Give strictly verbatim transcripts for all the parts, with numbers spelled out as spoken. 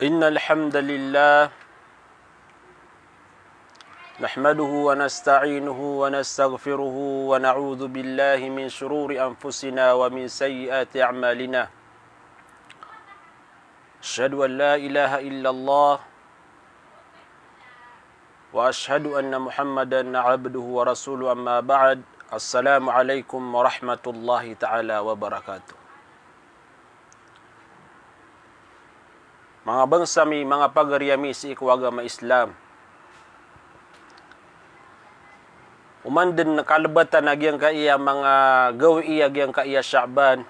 إن الحمد لله نحمده ونستعينه ونستغفره ونعوذ بالله من شرور أنفسنا ومن سيئات أعمالنا. أشهد أن لا إله إلا الله وأشهد أن محمدا عبده ورسوله. أما بعد. السلام عليكم ورحمة الله تعالى وبركاته. Manga bangsa mi, manga pagari ami sii ko agama Islam. Oman den kalbatan a giyangkaya manga gawii a giyangkaya Sha'ban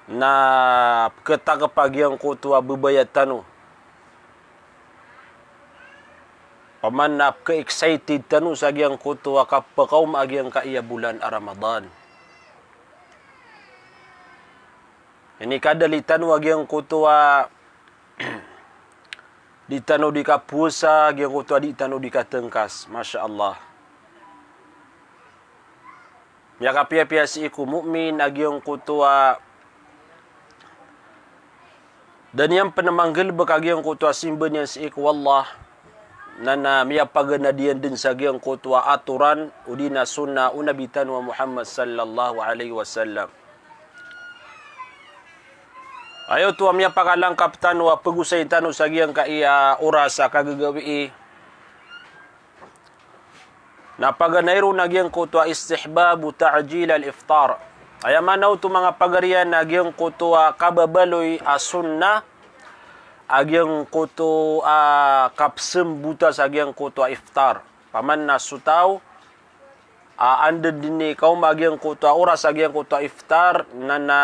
na pkhatakp a giyangkoto a babaya tano. Paman na pkha-excited tano sa giyangkoto a kapakaoma a giyangkaya bolan a Ramadan. Ini kadali tano a giyangkoto a di tano di kapowasa, giyangkoto a di tano di katngkas. Masha Allah. Miyakapiyapiya sii ko mu'min a giyangkoto a da niyan pn manggalbk a giyangkoto a simba niyan sii ko Allah, na, na miyapaganad iyan dn sa giyangkoto a atoran odi na sunnah o Nabi tano a Muhammad sallallahu alaihi wasallam. Aya oto a miyapakalangkap tano a pagosay tano sa giyangkaya oras a kagagawii na paganay ron a giyangkoto a istihbabu ta'jil al-iftar. Aya maana oto, manga pagari, na giyangkoto a kababaloy a sunnah a giyangkoto a kapsmbota sa giyangkoto a iftar. Paman na so taw a anda dn i kaoma a giyangkoto a oras a giyangkoto a iftar na, na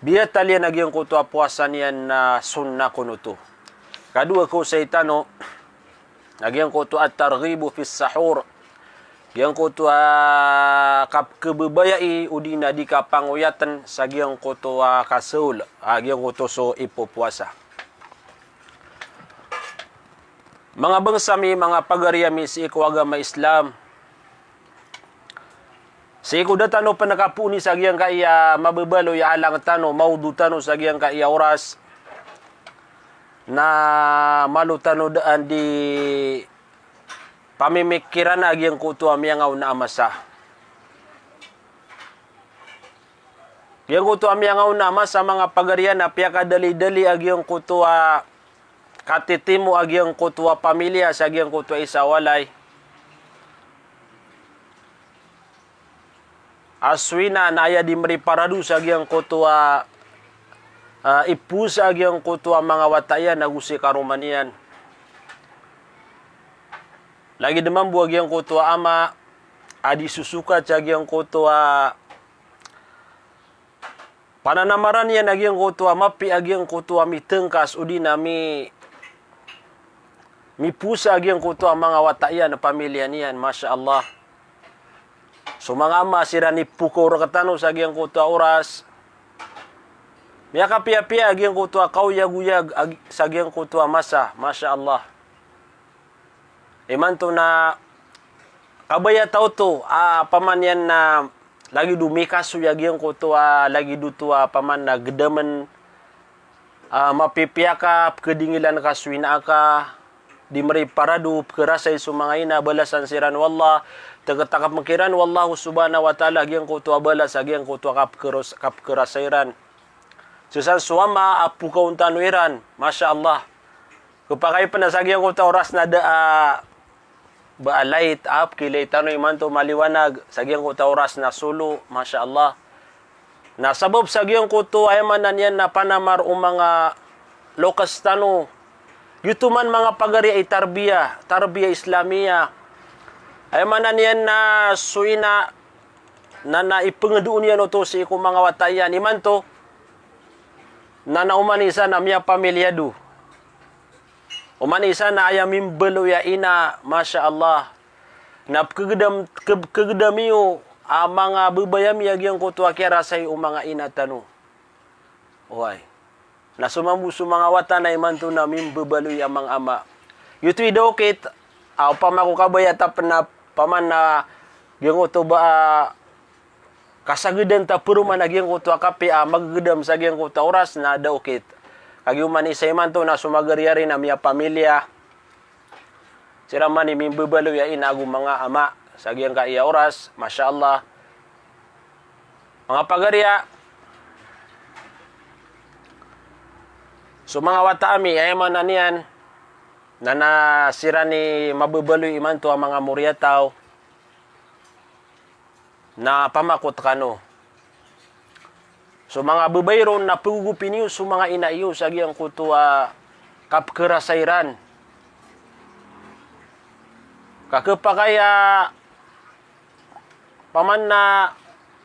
biyatal iyan a giyangkoto a powasa niyan na sunnah kon oto. Kadowa, kaosay tano a giyangkoto a at-targhibu fis sahur. Giyangkoto a kapkhababayai odi na di kapangoyatn sa giyangkoto a kasaol a giyangkoto so ipopowasa. Manga bangsa mi, manga pagari ami sii ko agama Islam. Sii ko da tano pn kapooni sa giyangkaya mababaloy a alang tano, mawdo tano sa giyangkaya oras, na malo tano daan di pamimikiran a giyangkoto a miyangaona a masa. Giyangkoto a miyangaona a masa, manga pagari, na piyakadalidali a giyangkoto a katitimo a giyangkoto a pamilya sa giyangkoto a isa a walay. A so ina na aya di mriparado sa giyangkoto a, a, ipowasa a giyangkoto a manga wata iyan ago si karoma niyan. Lagid mambo a giyangkoto a ama a di sosokat sa giyangkoto a pananamaran iyan a giyangkoto a mapiya a giyangkoto a mitngkas odi na mi, mipowasa a giyangkoto a manga wata iyan, pamilya niyan, masha Allah. So manga ama, siran i pokaw rktano sa giyangkoto a oras. Miyakapiyapiya a giyangkoto a kaoyagoyag a gi-, sa giyangkoto a masa, masha Allah. Imanto na kabaya taw oto a paman iyan na lagid o mikasoy a giyangkoto a lagid oto a paman na gdamn a mapipiya ka, pkhadingilan ka so ina aka, di mriparado, pkharasay so manga ina, balasan siran o Allah, tngktakpn kiran o Allah subhanahu wa ta'ala a giyangkoto a balas a giyangkoto a kapkharos-, kapkharasay ran. Sii san so ama a pokawn tano iran, masha Allah. Khapakay pn a sa giyangkoto a oras na da a ba a light, a pkhailay tano imanto maliwanag, sa giyangkoto a oras na solo, masha Allah. Na sabap sa giyangkoto, aya maana niyan na panamar o manga loks tano. Giyoto man, manga pagari, i tarbiya, tarbiya Islamiya. Aya maana niyan na so ina na, na ipngndao niyan oto sii ko manga wata iyan imanto. Na, na oman i isa na miyapamilya do. Oman i isa na aya mimbaloy a ina, masha Allah. Na pkhagdam, pkhag-, pkhagdam iyo a manga babay ami a giyangkoto a kiyarasay o manga ina tano. Oway. Na so mambo so manga wata na imanto na mimbabaloy a manga ama. Giyoto i da okit, a opama ko kabaya ta pn a paman na giyangkoto ba a kasagdan ta paroman a giyangkoto a kape a magdam sa giyangkoto a oras na da okit. Kagiya oman isa imanto na so magariyari na miyapamilya. Siran man i mimbebaloy a ina ago manga ama sa giyangkaya oras, masha Allah. Manga pagariya, so manga wata ami, aya maana niyan na, na siran i mabebaloy imanto a manga moriyataw. Na pamakot kano. So manga babay ron na pegogopi niyo so manga ina iyo sa giyangkoto a kapekerasa iran. Ka kepakay a paman na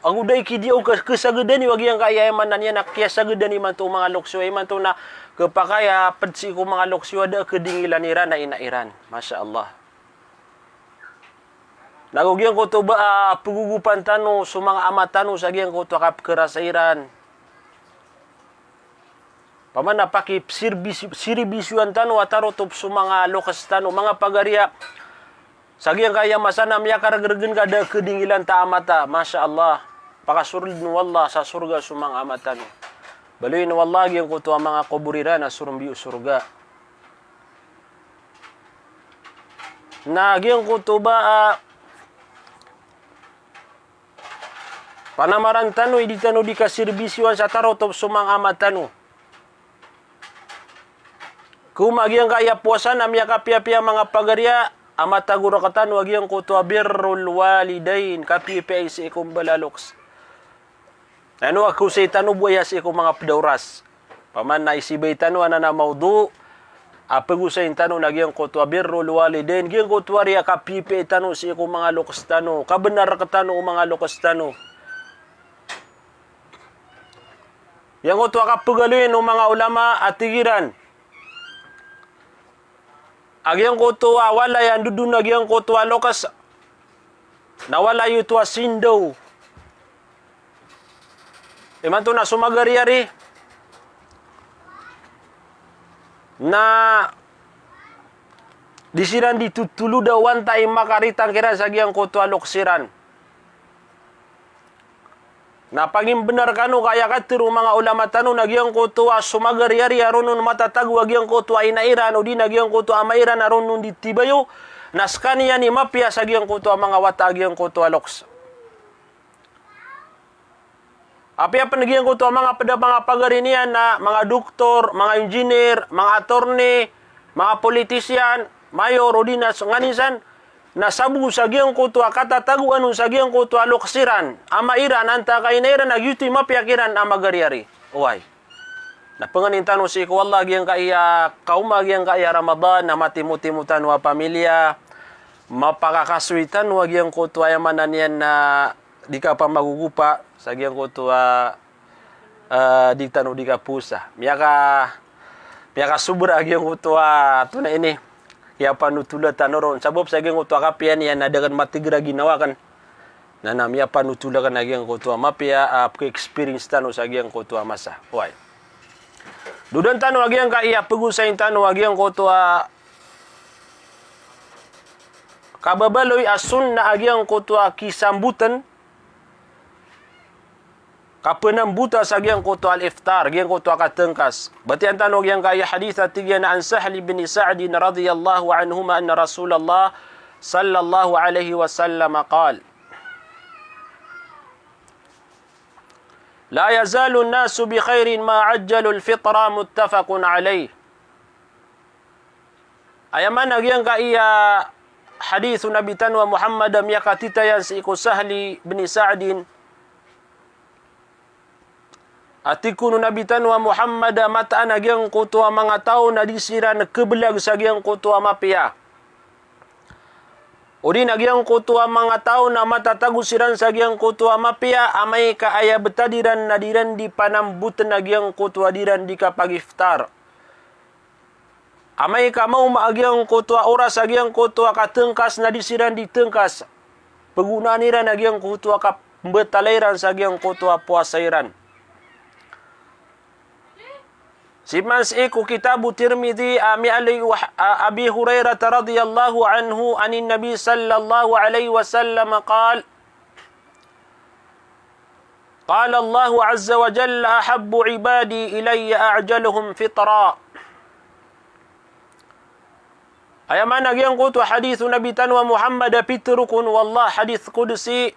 ago da i kidiya o ke-, kesagedan iyo a giyangkaya, aya maana niyan na kiyasagedan imanto o manga loks iyo, imanto na kepakay a ped sii ko manga loks iyo a da a kedingilan iran a ina iran. Masha Allah. Na go giyangkoto ba a pegogopan tano so manga ama tano sa giyangkoto a kapekerasa iran. Paman na pakipsirbis-, sirbisyoan tano a tarotop so manga loks tano, manga pagariya. Sa giyangkaya masa na miyakaregregen ka da a kedingilan ta a ama ta, masha Allah. Pakasorolden o Allah sa sorga so manga ama tano. Baloyin o Allah giyangkoto a manga kobor iran a sorombi o sorga. Na giyangkoto ba a panamaran tano i di tano di kasirbisyoan sa tarotop so manga ama tano. Koma giyangkaya powasa na miyakapiyapiya manga pagariya a matago rektano a giyangkoto a birrul walidain, kapiyapiya sii ko mbala a loks. Ino a kosay tano bo aya sii ko manga ped a oras. Paman na isibay tano anan a mawdu a pegosayin tano na giyangkoto a birrul walidain, giyangkoto a riya kapiyapiya tano sii ko manga loks tano, kabenar rektano o manga loks tano. Giyangkoto a kapegaloyin o manga ulama a tig iran a giyangkoto a walay a ndodon a giyangkoto a loks na walay oto a sindaw. Imanto na so magariyari na di siran di totoloda o antaa i makaritang kiran sa giyangkoto a loks iran. Na pangimbenar kano ka aya katero o manga ulama tano na giyangkoto a so magariyari a ron on matatago a giyangkoto a ina iran, odi na giyangkoto a ama iran a ron on di tibayo, na sekaniyan i mapiya sa giyangkoto a manga wata a giyangkoto a loks. Apiya pen giyangkoto a manga ped a manga pagari niyan na manga doktor, manga engineer, manga attorney, manga politician, mayor, odi na so nganin san, na sabot sa giyangkoto a katatagoan on sa giyangkoto a loks iran, ama iran, antaa ka ina iran, na giyoto i mapiya kiran a magariyari. Oway. Na pengenin tano sii ko Allah giyangkaya kaoma giyangkaya Ramadan, na matimotimo tano a pamilya, mapakakasoy tano a giyangkoto a aya maana niyan na di kapamagogopa sa giyangkoto a, eh, di tano di kaposa. Miyaka, miyakasobra a giyangkoto a, antonaa ini, kiyapanotola tano ron. Sabap sa giyangkoto a kapiya niyan na da ken matiger a ginawa ken. Na, na miyapanotola ken a giyangkoto a mapiya a peka-experience tano sa giyangkoto a masa. Oway. Dodan tano a giyangkaya pegosayin tano a giyangkoto a kababaloy a sunnah a giyangkoto a kisamboten, kapenambota sa giyangkoto a al-iftar, giyangkoto a katengkas. Batiyan tano giyangkaya hadith a tig iyan a an Sahl bin Sa'd radhiyallahu anhuma anna Rasulullah sallallahu alaihi wasallam qal, "La yazalun nasu bi khairin ma ajjalul fitra," muttafaqun alaih. Aya maana giyangkaya hadith o Nabi tano a Muhammad a miyakatitayan sii ko Sahli bin Sa'din. A tig kon o Nabi tano a Muhammad a mataan a giyangkoto a manga taw na di siran kebelag sa giyangkoto a mapiya. Odi na giyangkoto a manga taw na matatago siran sa giyangkoto a mapiya, amay ka aya betad iran na di ran di panamboten a giyangkoto a di ran di kapag-iftar. Amay ka maoma a giyangkoto a oras a giyangkoto a katengkas na di siran di tengkas. Pegonaan iran a giyangkoto a kapembetala iran sa giyangkoto a powasa iran. Siman sii ko kitab o Tirmidhi a miyaaloy o ha-, a, Abi Hurairah radhiyallahu anhu anin Nabi sallallahu alaihi wasallam qal, Qala Allahu azza wa jalla, "Ahabbu ibadi ilayya a'jaluhum fitra." Aya maana giyangkoto a hadith o Nabi tano a Muhammad a pitharo kon o Allah, hadith qudsi,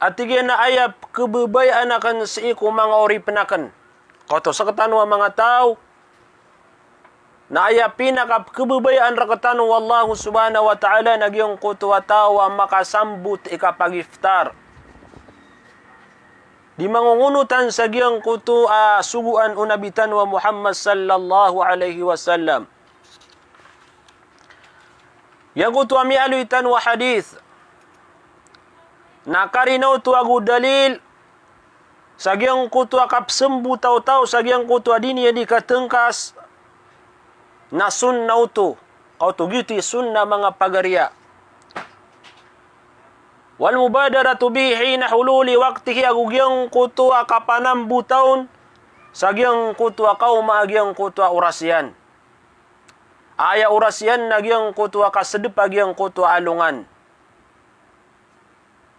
a tig iyan a aya pkhababayaan aken sii ko manga oripen aken. Kaoto sektano a manga taw, na aya pinakapkhababayaan rektano o Allah subhanahu wa ta'ala na giyangkoto a taw a makasambot i kapagiftar. Di mangongonotan sa giyangkoto a sogoan o Nabi tano a Muhammad sallallahu alaihi wasallam. Giyangkoto a miyaaloy tano a hadith na karina oto ago dalil sa giyangkoto a kapsembota o taw sa giyangkoto a di niyan di katengkas na sunnah oto. Kaoto giyoto i sunnah, manga pagariya. Wal mubadaratu bihi hina hululi waqtihi, ago giyangkoto a kapanambota on sa giyangkoto a kaoma a giyangkoto a oras iyan. Aya oras iyan na giyangkoto a kasedep a giyangkoto a alongan.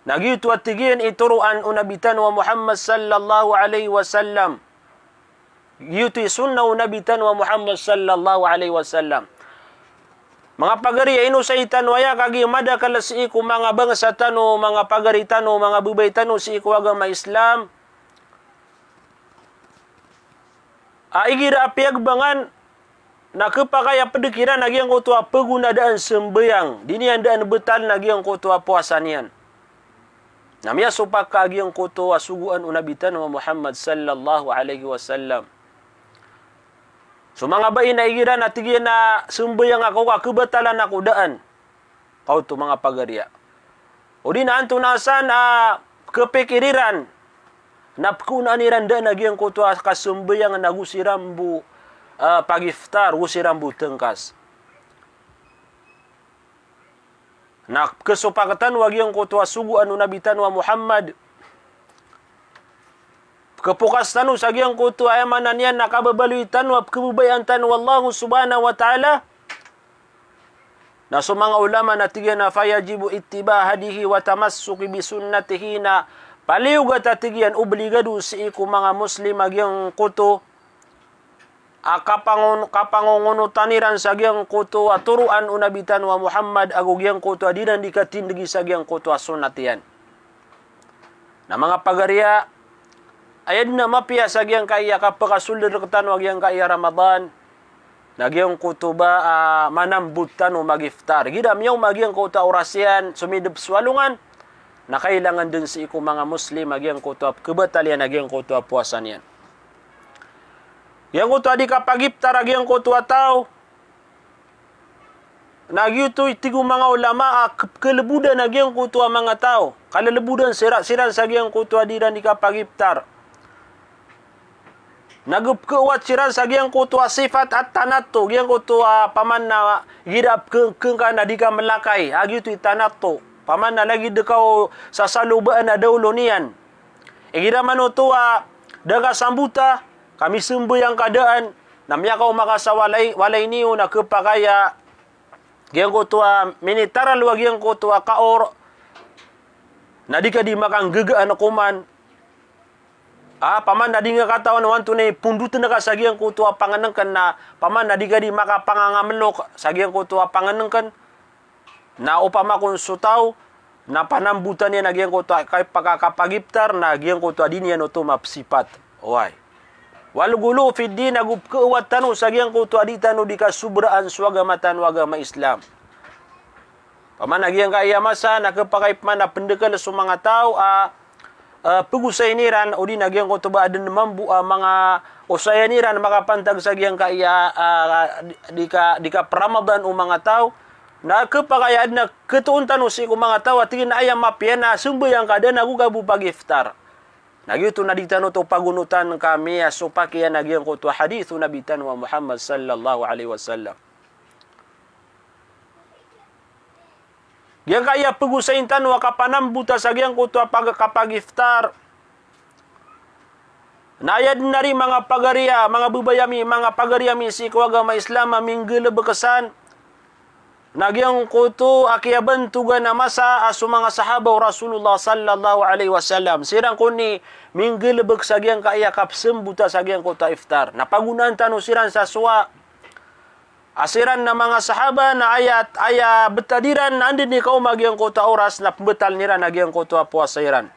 Na giyoto a tig iyan i toroan o Nabi tano a Muhammad sallallahu alaihi wasallam. Giyoto i sunnah o Nabi tano a Muhammad sallallahu alaihi wasallam. Manga pagari a inosay tano aya, kagiya madakel sii ko manga bangsa tano, manga pagari tano, manga babay tano sii ko agama Islam a igira a piyagbangan na khapakay a ped kiran a giyangkoto a pagonadaan sembayang. Di niyan daan betal na giyangkoto a powasa niyan. Na miyasopak ka a giyangkoto a sogoan o Nabi tano a Muhammad sallallahu alaihi wasallam. So manga bai na igira na tig iyan a sembayang ako ka khabatalan ako daan. Kaoto, manga pagariya. O di na antonaa san a khapikir iran na pkhaonaan iran daan a giyangkoto a kasembayang na go siran bo, ah, pagiftar, go siran bo tengkas. Na pkhasopak tano a giyangkoto a sogoan o Nabi tano a Muhammad. Pkhapokas tano sa giyangkoto a aya maana niyan na kababaloy tano a pkhababayaan tano o Allah subhanahu wa ta'ala. Na so manga ulama na tig iyan a fayajibu ittiba hadihi wa tamassuki bi sunnatihi, na paliyogat a tig iyan, obligado sii ko manga Muslim a giyangkoto a kapangon-, kapangongonotan iran sa giyangkoto a toroan o Nabi tano a Muhammad ago giyangkoto a di iran di katindegi sa giyangkoto a sonat iyan. Na manga pagariya, aya den a mapiya sa giyangkaya kapakasold rektano a giyangkaya Ramadan, na giyangkoto ba, ah, manambot tano magiftar. Igira miyaoma giyangkoto a oras iyan, somidep so alongan, na kailangan den sii ko manga Muslim a giyangkoto a pkhabatal iyan a giyangkoto a powasa niyan. Giyangkoto a di kapagiftar a giyangkoto a taw, na giyoto i tig o manga ulama a k-, kalebodan a giyangkoto a manga taw. Kalelebodan sira-, siran sa giyangkoto a di iran di kapagiftar. Na gepkhaowat siran sa giyangkoto a sifat a tanatto, giyangkoto a paman na igira pkhe-, khengka na di ka melakay, a giyoto i tanatto. Paman na lagid ka o sasalobaan a daolo niyan. Igira man oto a da ka sambota, ka misembayang ka daan, na miyakaoma ka sa walay, walay niyo na khapakay a giyangkoto a minitaralo a giyangkoto a kaor, na di ka di makanggagaan koman. Ah, paman na di nga katawan o antonaa i pondoten ka sa giyangkoto a pangenengken na, paman na di ka di makapangangamelok sa giyangkoto a pangenengken. Na opama kon so taw na panambotan iyan a giyangkoto a kay paka-, kapagiftar na giyangkoto a di niyan oto mapsipat. Oway. Wal ghuluw fid din, ago pkhaowat tano sa giyangkoto a di tano di kasobraan so agama tano a agama Islam. Paman a giyangkaya masa na khapakay paman a pendekel so manga taw a, ah, pegosayin iran, odi na giyangkoto ba aden mambo a manga osayan iran makapantag sa giyangkaya, ah, di, di ka, di ka-Ramadan o manga taw. Na khapakay a aden a khatoon tano sii ko manga taw a tig iyan a aya mapiya na sembayang ka daan ago ka bo pagiftar. Na giyoto na di tano oto pagonotan ka miyasopak iyan a giyangkoto a hadith o Nabi tano a Muhammad sallallahu alaihi wasallam. Giyangkaya pegosayin tano a kapanambota sa giyangkoto a pag-, kapagiftar. Na aya den ari manga pagariya, manga babay ami, manga pagari ami sii ko agama Islam a minggalebek san na giyangkoto a kiyabantogan a masa a so manga sahaba o Rasulullah sallallahu alaihi wasallam. Siran kon i minggalebek sa giyangkaya kapsembota sa giyangkoto a iftar. Na pagonaan tano siran sa sowa a siran na manga sahaba na aya, aya betad iran na anda dn i kaoma giyangkoto a oras na pembetaln iran a giyangkoto a powasa iran.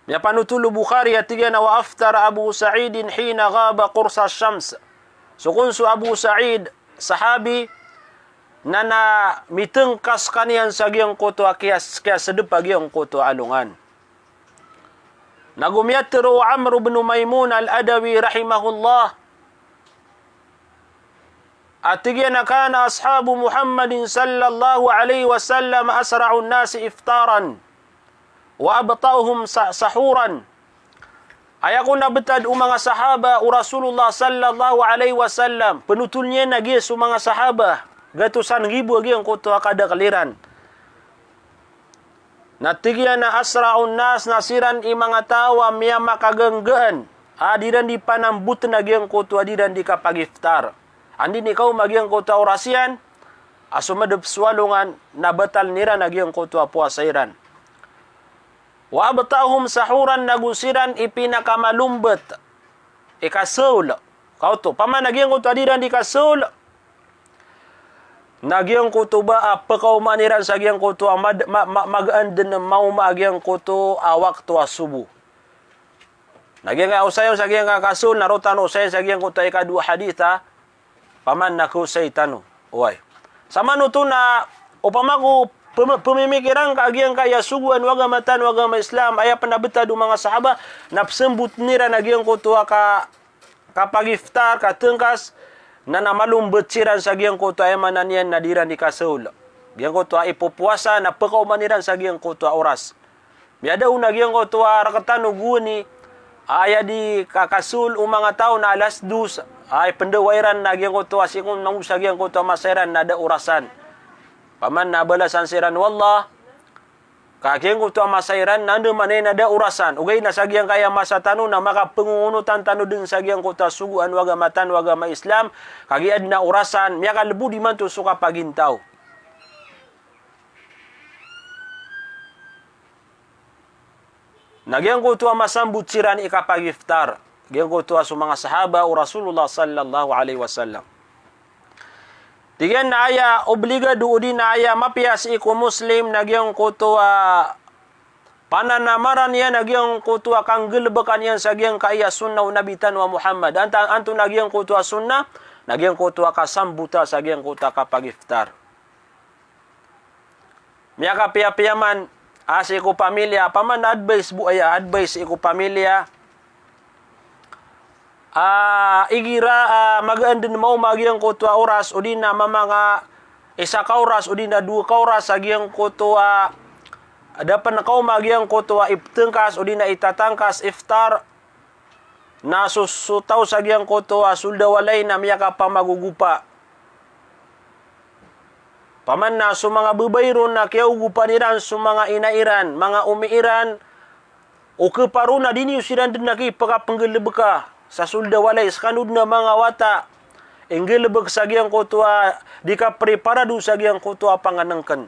Miyapanotol o Bukhari a tig iyan a, "Wa aftara Abu Sa'idin hina ghaba qursa shams." So kon so Abu Sa'id, sahabi, na, na mitengkas skaniyan sa giyangkoto a kiyas-, kiyasedep a giyangkoto a alongan. Nago miyatharo o Amr ibn Maimun al-Adawi rahimahullah, a tig iyan a, "Kana ashabu Muhammadin sallallahu alaihi wasallam asra'un nasi iftaran, wa abta'uhum sa-, sahuran." Aya kon a betad o manga sahaba o Rasulullah sallallahu alaihi wasallam, penotol iyan a giya so manga sahaba, gatosan nggibo a giyangkoto a kadakel iran. Na tig iyan a asra'un nas, na siran i manga taw a miyamakaganggaan a di iran di panambotn a giyangkoto a di iran di kapagiftar. Anda dn i kaoma giyangkoto a oras iyan a somedep so alongan na betaln iran a giyangkoto a powasa iran. Wa abta'uhum sahuran, nago siran i pinakamalombet i kasaol. Kaoto, paman a giyangkoto a di iran di kasaol, na giyangkoto ba a pekaomaan iran sa giyangkoto a mad-, ma-, ma-, magaan dn maoma a giyangkoto a wakto a sobo. Na giyangkaya osayan sa giyangkaya kasaol, na roo tano osayan sa giyangkoto a ikadowa a hadith a paman na kaosay tano. Oway. Samanoto na opama ko pem-, pemimikiran ka a giyangkaya sogoan o agama tano a agama Islam, aya pen a betad o manga sahaba, na pesembotn iran a giyangkoto a ka-, kapagiftar, katengkas, na, na malombet siran sa giyangkoto a aya maana niyan na di iran di kasaol. Giyangkoto a ipopowasa na pekaomaan iran sa giyangkoto a oras. Miyada on a giyangkoto a rektano gowani, aya di ka-, kasaol o manga taw na alas dos, ay pendawa iran na giyangkoto a sii kon mangos a giyangkoto a masa iran na da orasan. Paman na balasan siran o Allah, ka giyangkoto a masa iran na andamanaya na da orasan. Ogaid na sa giyangkaya masa tano na makapengongonotan tano dn sa giyangkoto a sogoan o agama tano a agama Islam, kagiya adn a orasan, miyakalebod imanto so kapagintaw. Na giyangkoto a masambot siran i kapagiftar, giyangkoto a so manga sahaba o Rasulullah sallallahu alaihi wasallam. Tig iyan na aya obligado odi na aya mapiya sii ko Muslim na giyangkoto a pananamaran iyan a giyangkoto a kanggelebekan iyan sa giyangkaya sunnah o Nabi tano a Muhammad. Anta-, antonaa giyangkoto a sunnah, na giyangkoto a kasambota sa giyangkoto a kapagiftar. Miyakapiyapiya man a sii ko pamilya, paman na advice bo aya, advice sii ko pamilya. A, igira a magaan dn maoma a giyangkoto a oras, odi na mamanga isa ka oras, odi na dowa ka oras a giyangkoto a da pen kaoma a giyangkoto a iptengkas, odi na itatangkas, iftar, na so, so taw sa giyangkoto a sold a walay na miyakapamagogopa. Paman na so manga babay ron na kiyaogopan iran so manga ina iran, manga omi iran, o keparo na di niyo siran dn a kipakapenggelebeka sa sold a walay, sekano dn a manga wata, inggelebek sa giyangkoto a di kapreparado sa giyangkoto a pangenengken.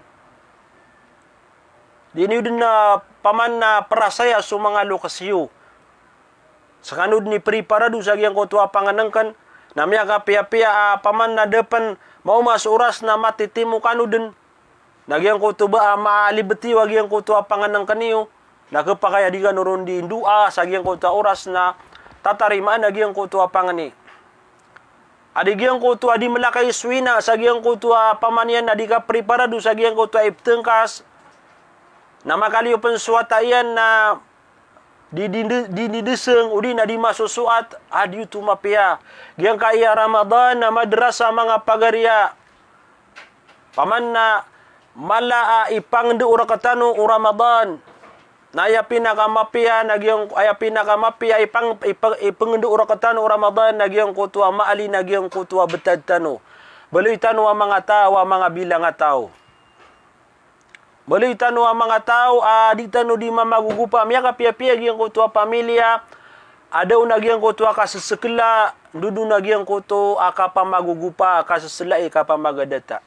Di niyo dn a paman na perasaya so manga lokes iyo. Sekano dn i preparado sa giyangkoto a pangenengken, na miyakapiyapiya a paman na da pen maoma so oras na matitimo kano dn. Na giyangkoto ba a maalibet iyo a giyangkoto a pangenengken iyo, na kepakay a di kano ron di ndoa sa giyangkoto a oras na tatarimaan a giyangkoto a pangeni. A di giyangkoto a di melakay so ina sa giyangkoto a paman iyan a di kapreparado sa giyangkoto a iptengkas, na makaliyo pen so wata iyan na di, di, di, di, di deseng, odi na di masosoat, a di oto mapiya. Giyangkaya Ramadan na madrasa manga pagariya. Paman na mala a ipangendo o rektano o Ramadan, na aya pinakamapiya na giyang, aya pinakamapiya ipang-, ipang-, ipangendo o rektano o Ramadan na giyangkoto a maali na giyangkoto a betad tano. Baloy tano a manga taw, a manga bilang a taw. Baloy tano a manga taw a di tano di mamagogopa, miyakapiyapiya giyangkoto a pamilya, a da on a giyangkoto a kasesekela, ndodon a giyangkoto a kapamagogopa, kasesela i kapamagadata.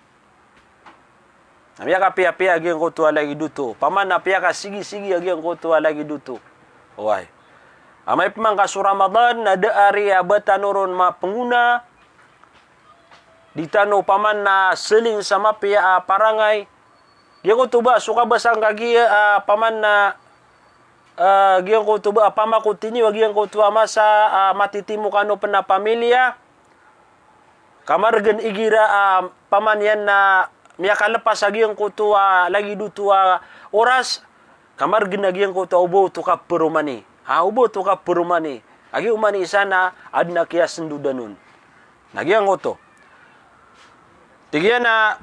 Na miyakapiyapiya a giyangkoto a lagid oto. Paman na piyakasigisigi a giyangkoto a lagid oto. Oway. Amay pman ka so Ramadan na da a riya ba tano ron mapngona, di tano paman na saling sa mapiya a parangay. Giyangkoto ba so kabasa ngka giya, ah, paman na, ah, giyangkoto ba, ah, pamakoti niyo a giyangkoto a masa, ah, matitimo kano pn a pamilya. Ka margn igira, ah, paman iyan na miyakalepas a giyangkoto a lagid oto a oras, ka margn a giyangkoto a o ba oto kapromani. Ah, o ba oto kapromani. A giya oman i isa na adn a kiyasndodan on. Na giyangkoto. Tig iyan a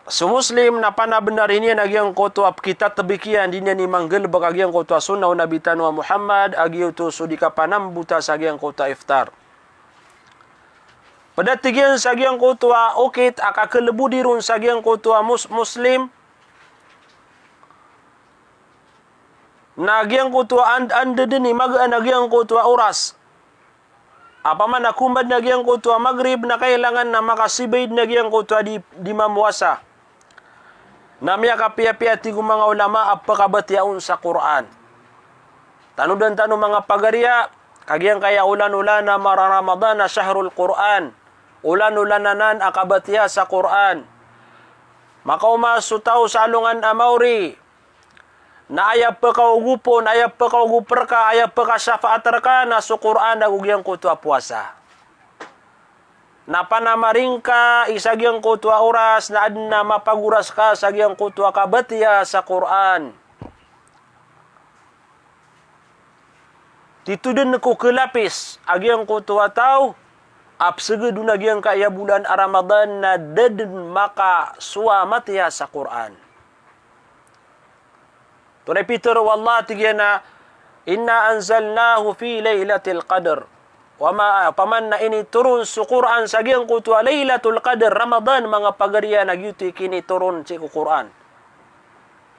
so Muslim na panabnar iyan a giyangkoto a pkitatbik iyan, di niyan i manggalbk a giyangkoto a sunnah o Nabi tano a Muhammad, a giyoto so di kapanambota sa giyangkoto a iftar. Pd a tig iyan sa giyangkoto a okit a kakalbodi ron sa giyangkoto a mus-, Muslim, na giyangkoto a and-, anda dn i magaan a giyangkoto a oras. Apiya man na komad na giyangkoto a Maghrib na kailangan na makasibay dn a giyangkoto a di, di mamowasa. Na miyakapiyapiya, tig o manga ulama, a pkabatiya on sa Qur'an. Tanodan tano manga pagariya, ka giyangkaya olan-olan a mara Ramadan na shahrul Qur'an. Olan-olan anan a kabatiya sa Qur'an. Makaoma so taw sa alongan a maori na aya pkaogop on, aya pkaogop rka, aya pkashafaat rka na so Qur'an ago giyangkoto a powasa. Na panamari ngka i sa giyangkoto a oras na adn a mapagoras ka sa giyangkoto a kabatiya sa Qur'an. Tito dn ko klapis a giyangkoto a taw a psgd on a giyangkaya bolan a Ramadan na da dn makasowa matiya sa Qur'an. Tonaa i pitharo o Allah, tig iyan a, "Inna anzalnahu fi lailatil qadr." Wa ma, opama na initoron so Qur'an sa giyangkoto a Lailatul Qadr, Ramadan, manga pagariya, na giyoto i kinitoron sii ko Qur'an.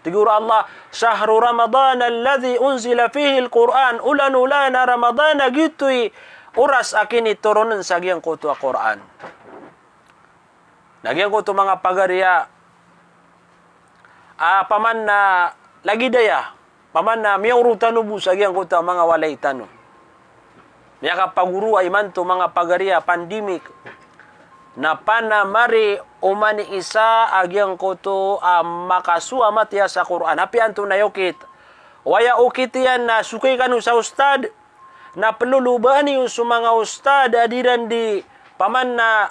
Tig o Allah, "Shahru Ramadan alladhi unzila fihil Qur'an." Olan-olan a Ramadan a giyoto i oras a kinitoron sa giyangkoto a Qur'an. Na giyangkoto manga pagariya, a, opama na lagid aya, opama na miyaoro tano bo sa giyangkoto a manga walay tano. Miyakapagoro a imanto manga pagariya, pandemic. Na panamari oman i isa a giyangkoto a makasowa matiya sa Qur'an. Apiya antonaa i okit? Aya okit iyan na sokay kano sa ustad, na plolobaan iyo so manga ustad a di ran di opama na,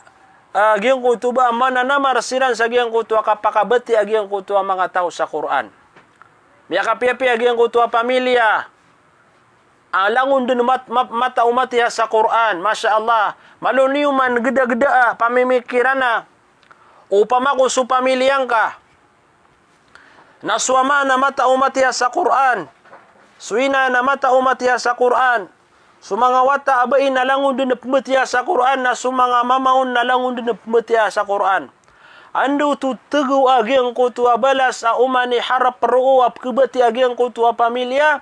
ah, giyangkoto ba mananamar siran sa giyangkoto a kapakabatiya a giyangkoto a manga taw sa Qur'an. Miyakapiyapiya a giyangkoto a pamilya a langon dn mat-, mat-, mataw matiya sa Qur'an. Masha Allah. Malo niyo man gdagdaa a pamimikiran a, opama ko so pamilya ngka na so ama na mataw matiya sa Qur'an, so ina na mataw matiya sa Qur'an, so manga wata a bai na langon dn pmbatiya sa Qur'an, na so manga mama on na langon dn pmbatiya sa Qur'an. Anda oto tgo a giyangkoto a balas a oman i harap roo a pkhabatiya a giyangkoto a pamilya,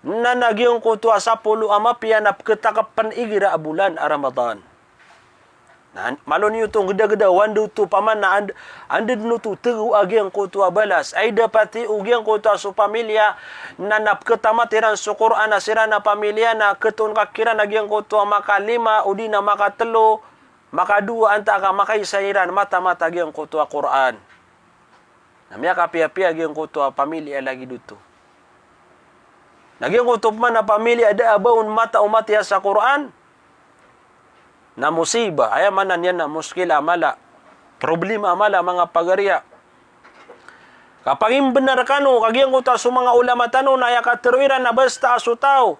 na na giyangkoto a sapolo a mapiya na pkhatakpn igira a bolan a Ramadan. Na, malo niyo oto gdagdaa, anda oto opama na and-, anda dn oto tgo a giyangkoto a balas. Ay dapat i o giyangkoto a so pamilya na, na pkhatamat iran so Qur'an a siran a pamilya na khatoon ka kiran a giyangkoto a makalima, odi na makatlo, makadowa, antaa ka makaisa iran matamat a giyangkoto a Qur'an. Na miyakapiyapiya a giyangkoto a pamilya a lagid oto. Na giyangkoto opama na pamilya a da a ba on mataw matiya sa Qur'an, na mosiba, aya maana niyan na muskila a mala, problema a mala, manga pagariya. Kapagimbnar kano, ka giyangkoto a so manga ulama tano na aya katharo iran na basta a so taw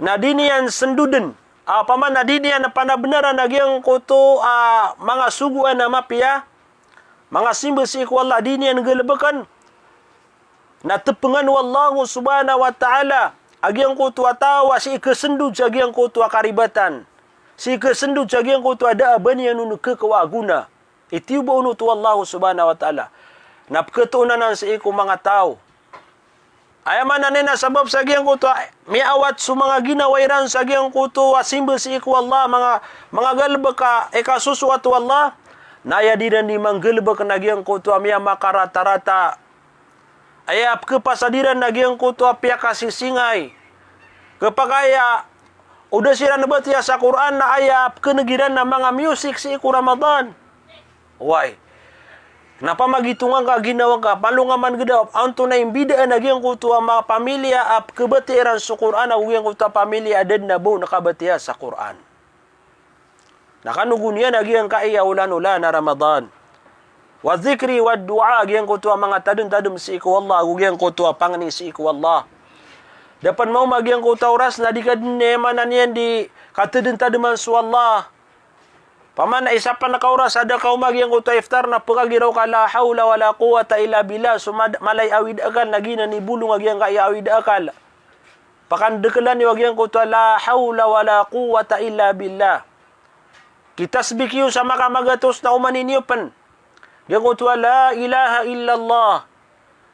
na di niyan sndodn, a, opama na di niyan panabnaran a giyangkoto a manga sogoan a mapiya, manga simba sii ko Allah, di niyan galbkn, na tpngan o Allah subhanahu wa ta'ala a giyangkoto a taw a sii khasndod sa giyangkoto a karibatan, sii khasndod sa giyangkoto a da a ba niyan on khakawa a gona. Itiyoba on oto o Allah subhanahu wa ta'ala. Na pkhatoon anan sii ko manga taw. Aya maana niyan na sabap sa giyangkoto a miyaawat so manga ginawa iran sa giyangkoto a simba sii ko Allah, manga, manga galbk a ikasosoat o Allah, Na aya diran di manggalebek na giyangkoto a miyamakaratarataa. Aya pekepasad iran na giyangkoto a piyakasisingay. Kepakay a o da siran batiya sa Qur'an na aya pekeneg iran na manga music sii ko Ramadan. Oway. Na pamagitongan ka ginawa ngka, palongaman geda, antonaa i mbidaan a giyangkoto a manga pamilya a pekebatiya iran so Qur'an ago giyangkoto a pamilya a da den a ba on kabatiya sa Qur'an. Na kanogon iyan a giyangkaya olan-olan a Ramadan. Wa dhikri wa du'a, giyangkoto a manga tadem-tadem sii ko Allah, ago giyangkoto a pangni sii ko Allah. Da pen maoma giyangkoto a oras na di ka den, aya maana niyan, di katadem-tademan so Allah. Paman na isa pen ka oras a da ka oma giyangkoto a iftar na pekagiraw ka la hawla wala quwwata illa billah, so mad-, mala i awid a akal na giyanan i bolong a giyangkaya awid a akal. Pakandekelan iyo a giyangkoto a la hawla wala quwwata illa billah. Kitasbik iyo sa makamagatos na omanin iyo pen giyangkoto a la ilaha illallah.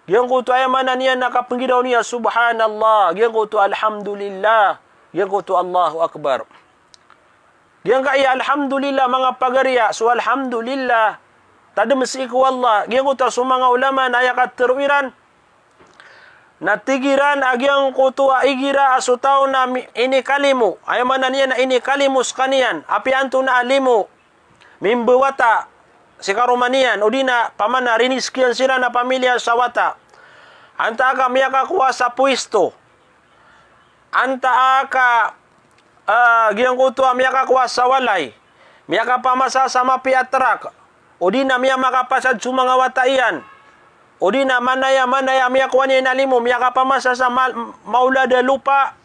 Giyangkoto a aya maana niyan na kapenggiraw niyan subhanallah. Giyangkoto a alhamdulillah. Giyangkoto a Allahu Akbar. Giyangkaya alhamdulillah, manga pagariya, so alhamdulillah, tadem sii ko Allah. Giyangkoto a so manga ulama na aya katero iran na tig iran a giyangkoto a igira a so taw na mi-, inikalimo. Aya maana niyan na inikalimo sekaniyan. Apiya antonaa a limo? Mimbawata si karoma niyan. O di na paman na riniskiyan siran a pamilya sa wata. Antaa ka miyakakowa sa pwesto. Antaa ka, ah, giyangkoto a miyakakowa sa walay, miyakapamasa sa mapiya a trak, o di na miyamakapasad so manga wata iyan, o di na manaya, manaya, miyakowa niyan a limo, miyakapamasa sa ma-, maolad a lopa,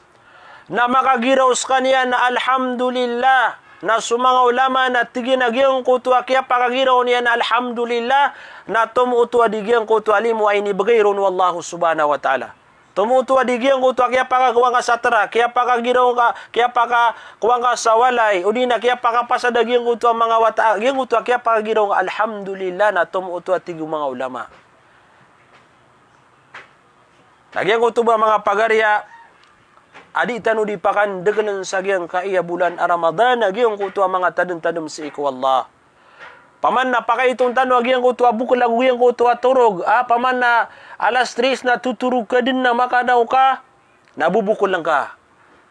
na makagiraw sekaniyan na alhamdulillah. Na so manga ulama na tig iyan a giyangkoto a kiyapakagiraw niyan a alhamdulillah, na tomo oto a di giyangkoto a limo a inibegay ron o Allah subhanahu wa ta'ala. Tomo oto a di giyangkoto a kiyapakakowa ngka sa trak, kiyapakagiraw ngka, kiyapakakowa ngka sa walay, o di na kiyapakapasad a giyangkoto a manga wata, giyangkoto a kiyapakagiraw ngka, alhamdulillah, na tomo oto a tig o manga ulama. Na giyangkoto ba manga pagariya, a di tano di pakandekelen sa giyangkaya bolan a Ramadan, a giyangkoto a manga tadem-tadem sii ko Allah. Paman na pakaitoon tano a giyangkoto a bokel ago giyangkoto a torog. Ah, paman na alas tres na totorog ka den na makadaw ka, na bobokel ngka.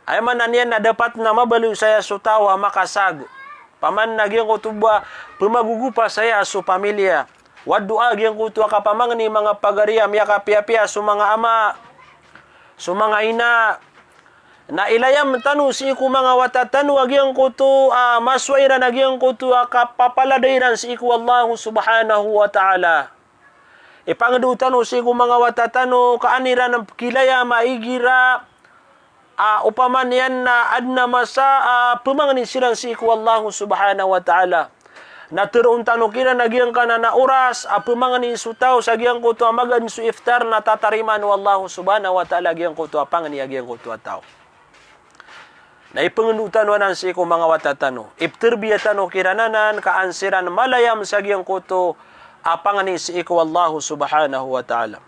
Aya maana niyan na dapat na mabaloy saya so taw a makasag. Paman na giyangkoto ba pemagogopa saya so pamilya. Wa du'a, giyangkoto a kapamangni, manga pagariya, miyakapiyapiya so manga ama, so manga ina. Na ilayam tano sii ko manga wata tano a giyangkoto a masowa iran a giyangkoto a kapapalada iran sii ko Allah subhanahu wa ta'ala. Ipangedao tano sii ko manga wata tano ka an iran pekilayam a igira a opama niyan na aden a masa a pemangni siran sii ko Allah subhanahu wa ta'ala. Na teroon tano kiran a giyangkanan a oras a pemangni so taw sa giyangkoto a magaan so iftar na tatarimaan o Allah subhanahu wa ta'ala giyangkoto a pangni a giyangkoto a taw. Na ipengendo tano anan sii ko manga wata tano. Ipterbiya tano kiran anan ka an siran malayam sa giyangkoto a pangni sii ko Allah subhanahu wa ta'ala.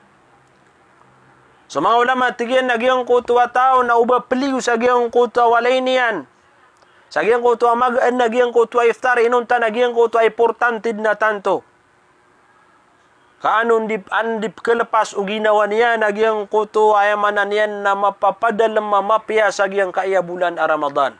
So manga ulama tig iyan a giyangkoto a taw na o ba peliyo sa giyangkoto a walay niyan, sa giyangkoto a magaan a giyangkoto a iftar, inonta na giyangkoto a importante den a tanto. Ka an on di, an di pekelepas o ginawa niyan a giyangkoto a aya maana niyan na mapapadalem a mapiya sa giyangkaya bolan a Ramadan.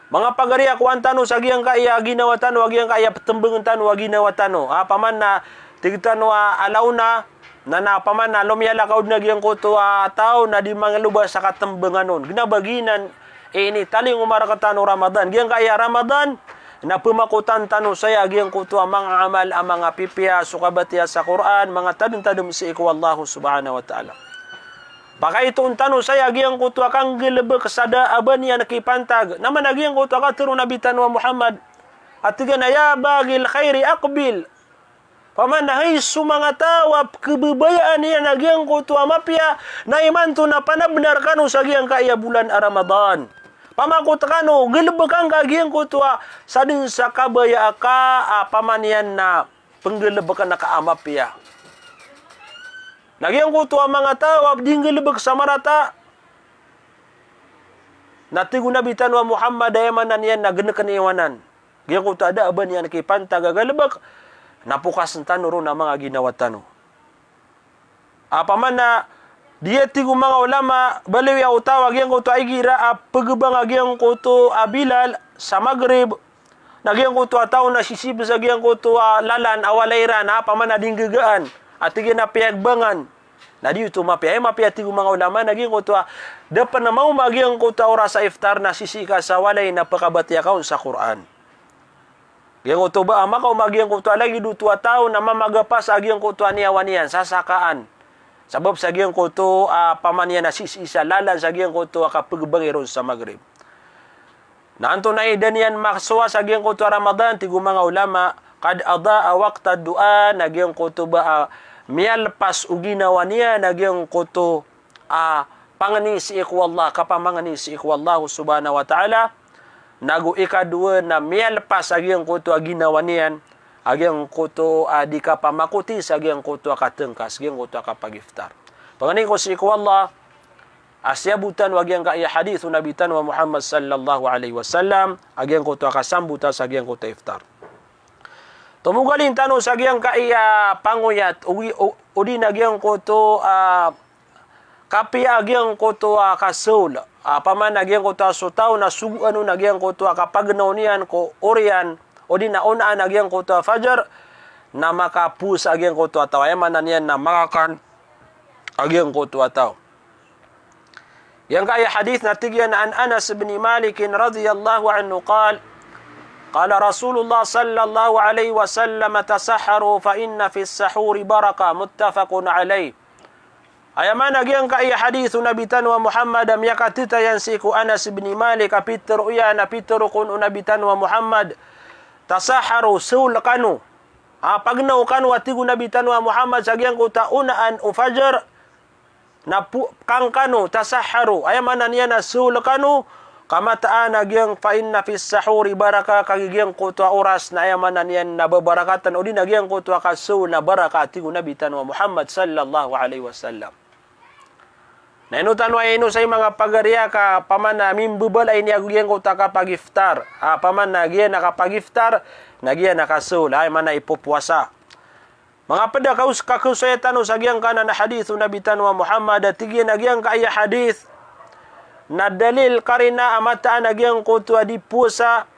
Manga pagariya, kowaan tano sa giyangkaya ginawa tano, a giyangkaya petembengen tano a ginawa tano. Ah, paman na tig tano a alaw na, na, na paman na lomiyalakaw den a giyangkoto a taw na di mangeloba sa katembengan on. Gina ba giyanan i initalingoma rektano o Ramadan. Giyangkaya Ramadan na pemakotan tano saya a giyangkoto a manga amal a manga pipiya, so kabatiya sa Qur'an, manga tadem-tadem sii ko Allah subhanahu wa ta'ala. Pakaitoon tano saya a giyangkoto a kanggalebek sa da a ba niyan kipantag. Na mana giyangkoto a katero o Nabi tano a Muhammad a tig iyan a, "Ya baghil khairi aqbil." Paman na hay so manga taw a pekebabayaan iyan a giyangkoto a mapiya, na imanto na panabenar kano sa giyangkaya bolan a Ramadan. Pamakot kano, galebek angka giyangkoto a sadn sa kabaya aka a paman iyan na penggalebek angka a mapiya. Na giyangkoto a manga taw a di nggalebek sa marata, na tig o Nabi tano a Muhammad a aya maana niyan na geneken iyo anan. Giyangkoto a da a ba niyan kipantag a galebek, na pokasen tano ron a manga ginawa tano. Opama na di a tig o manga ulama, baloy a o taw a giyangkoto a igira a pegebang a giyangkoto a bilal sa Maghrib, na giyangkoto a taw na sisipes a giyangkoto a lalan a walay iran, opama na di nggagaan a tig iyan a piyagbangan. Na di oto mapiya, aya mapiya tig o manga ulama na giyangkoto a da pen maoma a giyangkoto a oras a iftar na sisii ka sa walay na pekabatiya ka on sa Qur'an. Giyangkoto ba a makaoma a giyangkoto a lagid oto a taw na mamagapas a giyangkoto a niyawa niyan, sasakaan. Sabap sa giyangkoto a opama niyan na sisii sa lalan sa giyangkoto a kapegebangi ron sa Maghrib. Na antonaa i da niyan masowa sa giyangkoto a Ramadan, tig o manga ulama, qad adha'a waqtad du'a, na giyangkoto ba a miyalpas o ginawa niyan a giyangkoto a pangni sii ko Allah, kapamangni sii ko Allah subhanahu wa ta'ala. Nago ikadowa na miyalpas a giyangkoto a ginawa niyan a giyangkoto a di kapamakoti sa giyangkoto a katengkas, giyangkoto a kapagiftar. Pangni ko sii ko Allah a siyabotan o a giyangkaya hadith o Nabi tano a Muhammad sallallahu alaihi wasallam a giyangkoto a kasambota sa giyangkoto a iftar. Tomogalin tano sa giyangkaya pangoyat, o, o, odi na giyangkoto a kapiya a giyangkoto a kasold. Opama na giyangkoto a so taw na sogoan on a giyangkoto a kapagnaw niyan ko oriyan, odi na onaan a giyangkoto a fajar, na makapowasa a giyangkoto a taw. Aya maana niyan na makakan a giyangkoto a taw. Giyangkaya hadith na tig iyan an Anas bin Malik radhiyallahu anhu qal, qala Rasulullah sallallahu alaihi wasallam, tasahharu fa inna fis sahuri barakah, muttafaqun alaih. Aya maana giyangkaya hadith o Nabi tano a Muhammad a miyakatitayan sii ko Anas bin Malik a pitero iyan a pitero kon o Nabi tano a Muhammad, tasahharu, sold kano. A, pagnaw kano a tig o Nabi tano a Muhammad sa giyangkoto a onaan o fajar, na po-, kan kano, tasahharu, aya maana niyan na sold kano, ka mataan a giyang fa inna fis sahuri barakah, kagiya giyangkoto a oras na aya maana niyan na babarakatan, odi na giyangkoto a kasold na barakah, tig o Nabi tano a Muhammad sallallahu alaihi wasallam. Na ino tano a ino sa i manga pagari a ka opama na mimbebalay niyan ago giyangkoto a kapagiftar. A, opama na giya na kapagiftar, na giya na kasold, aya maana ipopowasa. Manga ped a kaos-, kakosoya tano sa giyangkanan a hadith o Nabi tano a Muhammad, a tig iyan a giyangkaya hadith na dalil, karina a mataan a giyangkoto a di powasa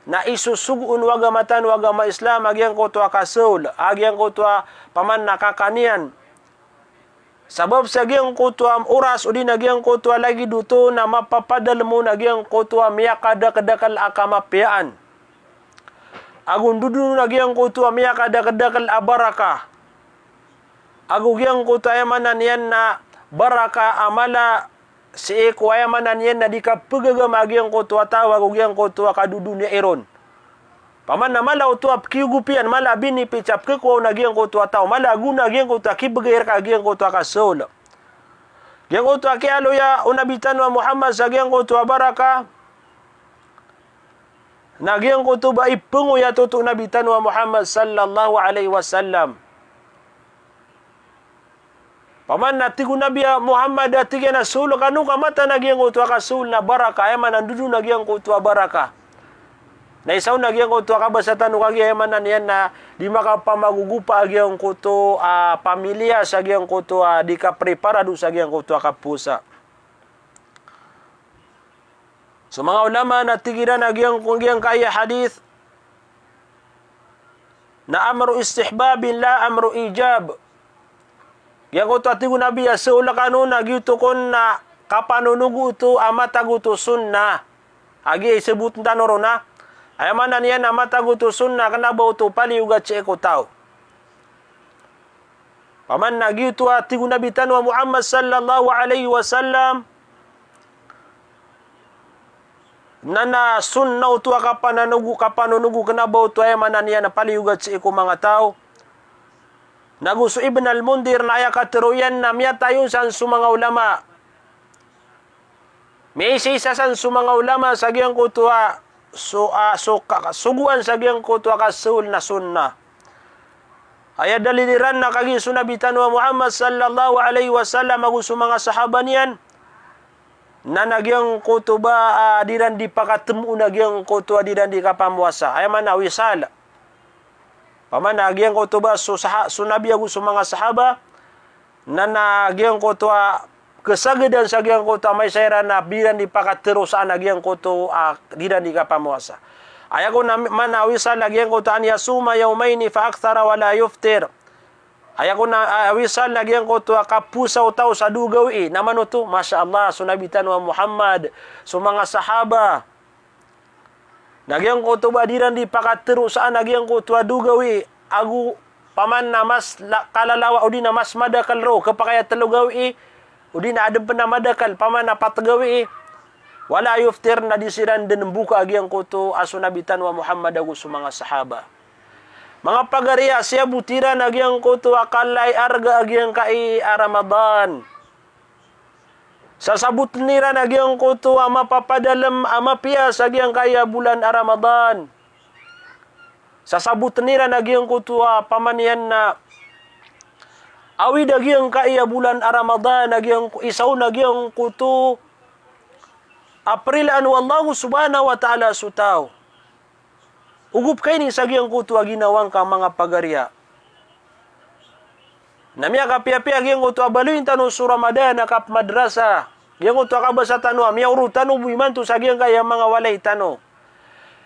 na isosogo on o agama tano a agama Islam a giyangkoto a kasold, a giyangkoto a opama na kakan iyan. Sabap sa giyangkoto a oras odi na giyangkoto a lagid oto na mapapadalem on a giyangkoto a miyakadakedakel a kamapiyaan. Ago ndodon on a giyangkoto a miyakadakedakel a barakah. Ago giyangkoto a aya maana niyan na barakah a mala sii ko aya maana niyan na di kapegagama a giyangkoto a taw ago giyangkoto a kadodoniya iron. Opama na mala oto a pekiyogopiyan, mala a benefit sa pekekowa on a giyangkoto a taw, mala a gona a giyangkoto a kibegay reka a giyangkoto a kasold. Giyangkoto a kiyaaloya o Nabi tano a Muhammad sa giyangkoto a barakah, na giyangkoto ba ipengoyat oto o Nabi tano a Muhammad sallallahu alaihi wasallam. Opama na tig o Nabi a Muhammad a tig iyan a sold kano ka mataan a giyangkoto a kasold na barakah, aya maana ndodon a giyangkoto a barakah. Na isa on a giyangkoto a kabasa tano kagiya aya maana niyan na di makapamagogopa a giyangkoto a pamiliya sa giyangkoto a di kapreparado sa giyangkoto a kapowasa. So manga ulama na tig iran a giyang-, giyangkaya hadith na amru istihbabin la amru ijab. Giyangkoto a tig o Nabi a sold kano na giyoto kon na kapanonogo oto a matag oto sunnah. A giya isebot tano ron na aya maana niyan a matag oto sunnah kena ba oto paliyogat sii ko taw. Opama na giyoto a tig o Nabi tano a Muhammad sallallahu alaihi wasallam, na na sunnah oto a kapananogo, kapanonogo kena ba oto aya maana niyan a paliyogat sii ko manga taw. Nago so Ibn al-Mundhir na aya katero iyan na miyatayon san so manga ulama. Miyaisa-isa san so manga ulama sa giyangkoto a so, a, so ka-, sogoan sa giyangkoto a kasold na sunnah. Aya dalil iran na kagiya so Nabi tano a Muhammad sallallahu alaihi wasallam ago so manga sahaba niyan Na na giyangkoto ba, ah, di iran di pakatemo na giyangkoto a di iran di kapamowasa. Aya maana wisal. Opama na giyangkoto ba so saha-, so Nabi ago so manga sahaba, na na giyangkoto a kesagadan sa giyangkoto a maisa iran na di iran di pakatero sa na giyangkoto a di iran di kapamowasa. Aya kon a maana wisal na giyangkoto an yasuma yawmaini fa akthara wa la yuftir. Aya kon a, ah, wisal na giyangkoto a kapowasa o taw sa dowa gawii. Na mano oto, masha Allah, so Nabi tano a Muhammad, so manga sahaba. Na giyangkoto ba di iran di pakatero sa na giyangkoto a dowa gawii, ago opama na mas la-, kalalawa odi na mas madakel ron, kepakay a telo gawii, odi na aden pen a madakel, opama na pat gawii. Wa la yuftir, na di siran den mboka a giyangkoto a so Nabi tano a Muhammad ago so manga sahaba. Manga pagari a, siyabot iran a giyangkoto a kalay arga a giyangkai a Ramadan. Sasaboten iran a giyangkoto a mapapadalem a mapiya sa giyangkai a bolan a Ramadan. Sasaboten iran a giyangkoto a opama niyan na awid a giyangkai a bolan a Ramadan a giyangko-, isa on a giyangkoto a prilaan o Allah subhanahu wa ta'ala so taw. Ogo pekaini sa giyangkoto a ginawa ngka, manga pagari a. Na miyakapiyapiya giyangkoto a baloyin tano so Ramadan a kapmadrasa. Giyangkoto a kabasa tano a miyaoro tano bo imanto sa giyangkai a manga walay tano.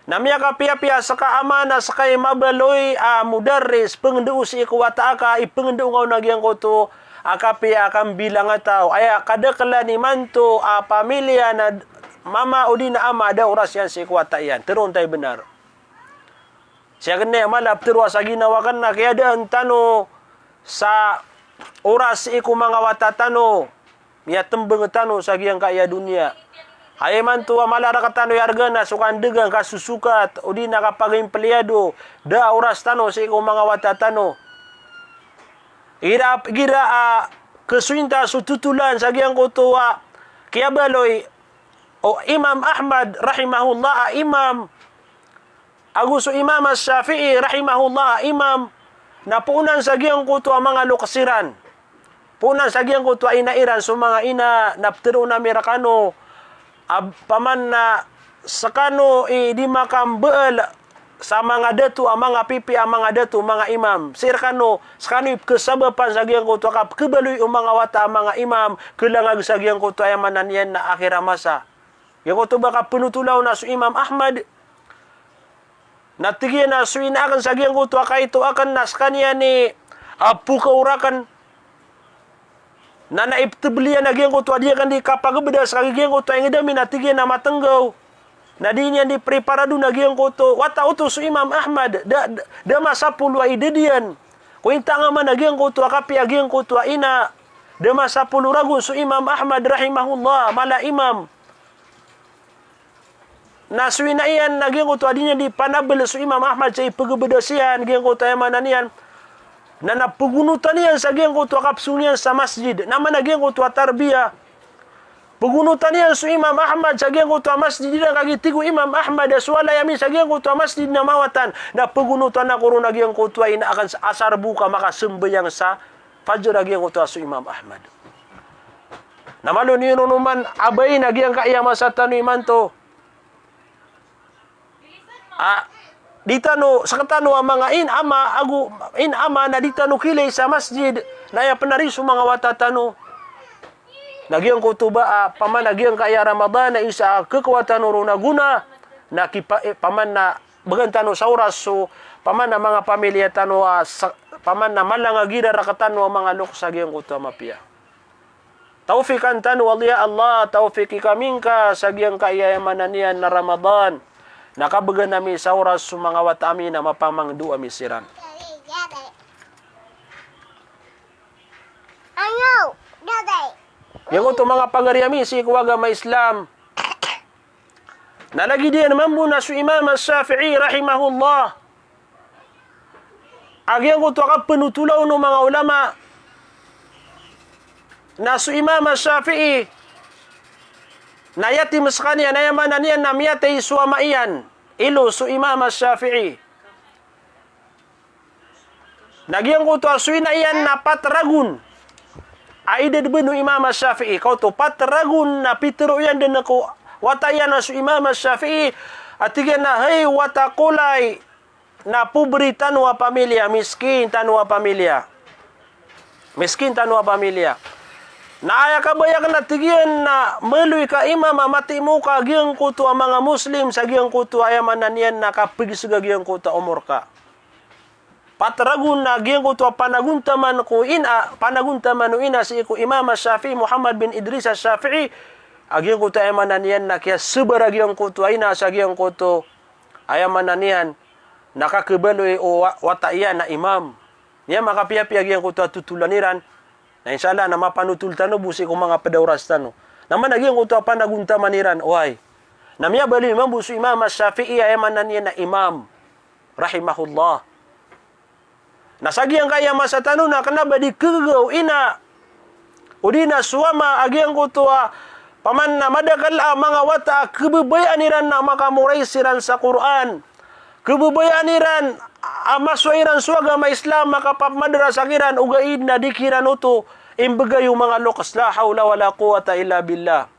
Na miyakapiyapiya seka ama na seka i mabaloy a mudarris, pengendo sii ko wata aka, ipengendo ngka on a giyangkoto a kapiya a kambilangataw. Aya kadakelan imanto a pamilya na mama odi na ama a da oras iyan sii ko wata iyan. Teroon ta i benar. Sii aken na mala petero a sa ginawa aken na kiyadaan tano sa oras sii ko manga wata tano. Miyatembeng tano sa giyangkai a doniya. Aya imanto a mala rektano i arga na so kandegang, kasosokat, odi na kapagimpliyado, da a oras tano sii ko manga wata tano. Igira, igira a kesoyin ta so totolan sa giyangkoto a kiyabaloy o Imam Ahmad rahimahullah a imam, ago so Imam Ash-Shafi'i rahimahullah a imam, na poonan sa giyangkoto a manga loks iran. Poonan sa giyangkoto a ina iran, so manga ina, na peteroon ami rekano a opama na sekano i di makambeel sa manga dato a manga pipiya a manga dato, manga imam. Sii rekano, sekano i pekesabapan sa giyangkoto a kapekebaloy o manga wata a manga imam, kelangag sa giyangkoto a aya maana niyan na akhir a masa. Giyangkoto ba kapenotolaw na so Imam Ahmad. Na tig iyan a so ina aken sa giyangkoto a kaito aken na sekaniyan i, ah, pokaor aken. Na, na ipetebel iyan a giyangkoto a di aken di kapagebeda sa giyangkoto a inged ami na tig iyan a matenggaw. Na di niyan di preparado na giyangkoto. Wata oto so Imam Ahmad, da, da, da masapolo a idad iyan. Ko intangaman a giyangkoto a kapiya a giyangkoto a ina. Da masapolo ragon so Imam Ahmad rahimahullah, mala imam. Na so ina iyan na giyangkoto a di niyan di panabel so Imam Ahmad sa ipegebeda siyan, giyangkoto a aya maana niyan. Na, na pegonotan iyan sa giyangkoto a kapesong iyan sa masjid. Na maana giyangkoto a tarbiya. Pegonotan iyan so Imam Ahmad sa giyangkoto a masjid iran, kagiya tig o Imam Ahmad a so walay ami sa giyangkoto a masjid na mawatan. Na pegonotan ako ron a giyangkoto a ina aken sa asar bo ka makasembayang sa Fajr a giyangkoto a so Imam Ahmad. Na malo niyo ron oman abayin a giyangkaya masa tano imanto. A, di tano, sekatano a manga in ama, ago in ama na di tano kilay sa masjid, na aya pen ari so manga wata tano. Na giyangkoto ba, a, paman a giyangkaya Ramadan, na isa a kekawa tano ron a gona, na kipa-, e, paman na began tano sa oras so, paman a manga pamilya tano a sa, paman a malangag iran rektano a manga loks a giyangkoto a mapiya. Tawfiqan tano, Allah, ya Allah, tawfiqi kami ngka sa giyangkaya aya maana niyan na Ramadan. Na kabegan ami sa oras so manga wata ami na mapamangndo ami siran. Giyangkoto manga pagari ami sii ko agama Islam. Na lagid iyan mambo na so Imam Ash-Shafi'i rahimahullah. A giyangkoto a kapenotolaw o manga ulama. Na so Imam Ash-Shafi'i na yatim sekaniyan, aya maana niyan na miyatay so ama iyan. Ilo so Imam Ash-Shafi'i. Na giyangkoto a so ina iyan na pat ragon. a idad bn o Imam Shafi'i, kaoto pat ragon na pitharo iyan dn ko wata iyan a so Imam Shafi'i, a tig iyan a, hay wata ko lay, na pobri tano a pamilya, miskin tano a pamilya. Miskin tano a pamilya. Na aya kabaya akn a tig iyan na maloy ka imam a matimo ka giyangkoto a manga Muslim sa giyangkoto a aya maana niyan na kapagisga giyangkoto a omor ka. Pat ragon na giyangkoto a panagontaman ko ina, panagontaman o ina sii ko Imam Shafi'i, Muhammad bin Idris Shafi'i, a giyangkoto a aya maana niyan na kiyasabar a giyangkoto a ina sa giyangkoto a aya maana niyan na kakhabaloy o wa-, wata iyan a imam. Niyan makapiyapiya giyangkoto a totolan iran. Na insha Allah na mapanotol tano bo sii ko manga pd a oras tano. Na maana giyangkoto a panagontaman iran, oway. Na miyabaloy mambo so Imam Shafi'i a aya maana niyan na imam, rahimahullah. Na sa giyangkaya masa tano na kna ba di khagaga o ina odi na so ama a giyangkoto a paman na madakl a manga wata a khababayaan iran na makamoray siran sa Qur'an. Khababayaan iran a masowa iran so agama Islam, makapamadrasa kiran, ogaid na di kiran oto imbgay o manga loks, la hawla wala quwwata illa billah.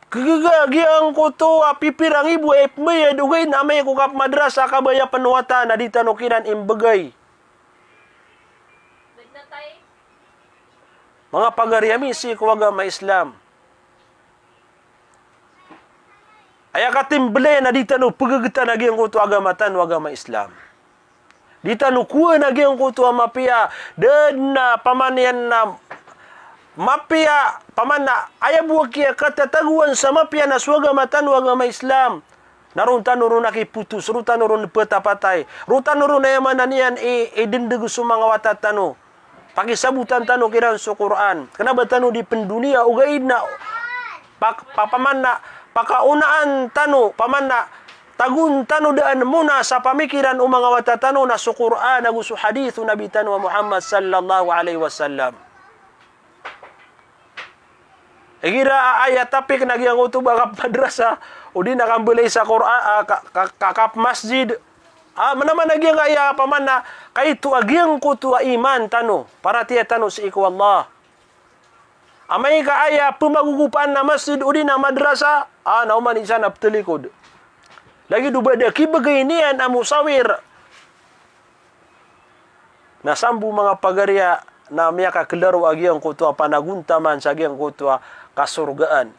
Khagaga giyangkoto a pipira ngibo a ipmbayad, ogaid na amay ko kapmadrasa, kabaya pn o wata na di tano kiran imbgay. Manga pagari ami sii ko agama Islam. Aya katimbl iyan na di tano pgagtan a giyangkoto a agama tano a agama Islam. Di tano kowaan a giyangkoto a mapiya, da dn a paman iyan na mapiya, paman na aya bo a kiyakatatagoan sa mapiya na so agama tano a agama Islam. Na ron tano ron a kipotos, ron tano ron phatapatay, ron tano ron a aya maana niyan i, idndg so manga wata tano. Pakisabotan tano kiran so Qur'an. Kna ba tano di pndoniya, ogaid na pak-, pa-, paman na pakaonaan tano, paman na tagon tano daan mona sa pamikiran o manga wata tano na so Qur'an ago so hadith o Nabi tano a Muhammad sallallahu alaihi wasallam. Igira a aya topic na giyangkoto ba kapmadrasa, odi na kambalay sa Qur'an, a, ka, ka, ka, kapmasjid. A, mana-mana giyangkaya paman na kaito a giyangkoto a iman tano, paratiyaya tano sii ko Allah. Amay ka aya pmagogopaan na masjid odi na madrasa, a, na oman i san a ptalikod. Lagid o ba da kibgay niyan a mosawir. Na sambo manga pagariya na miyakaklaro a giyangkoto a panagontaman sa giyangkoto a kasorgaan.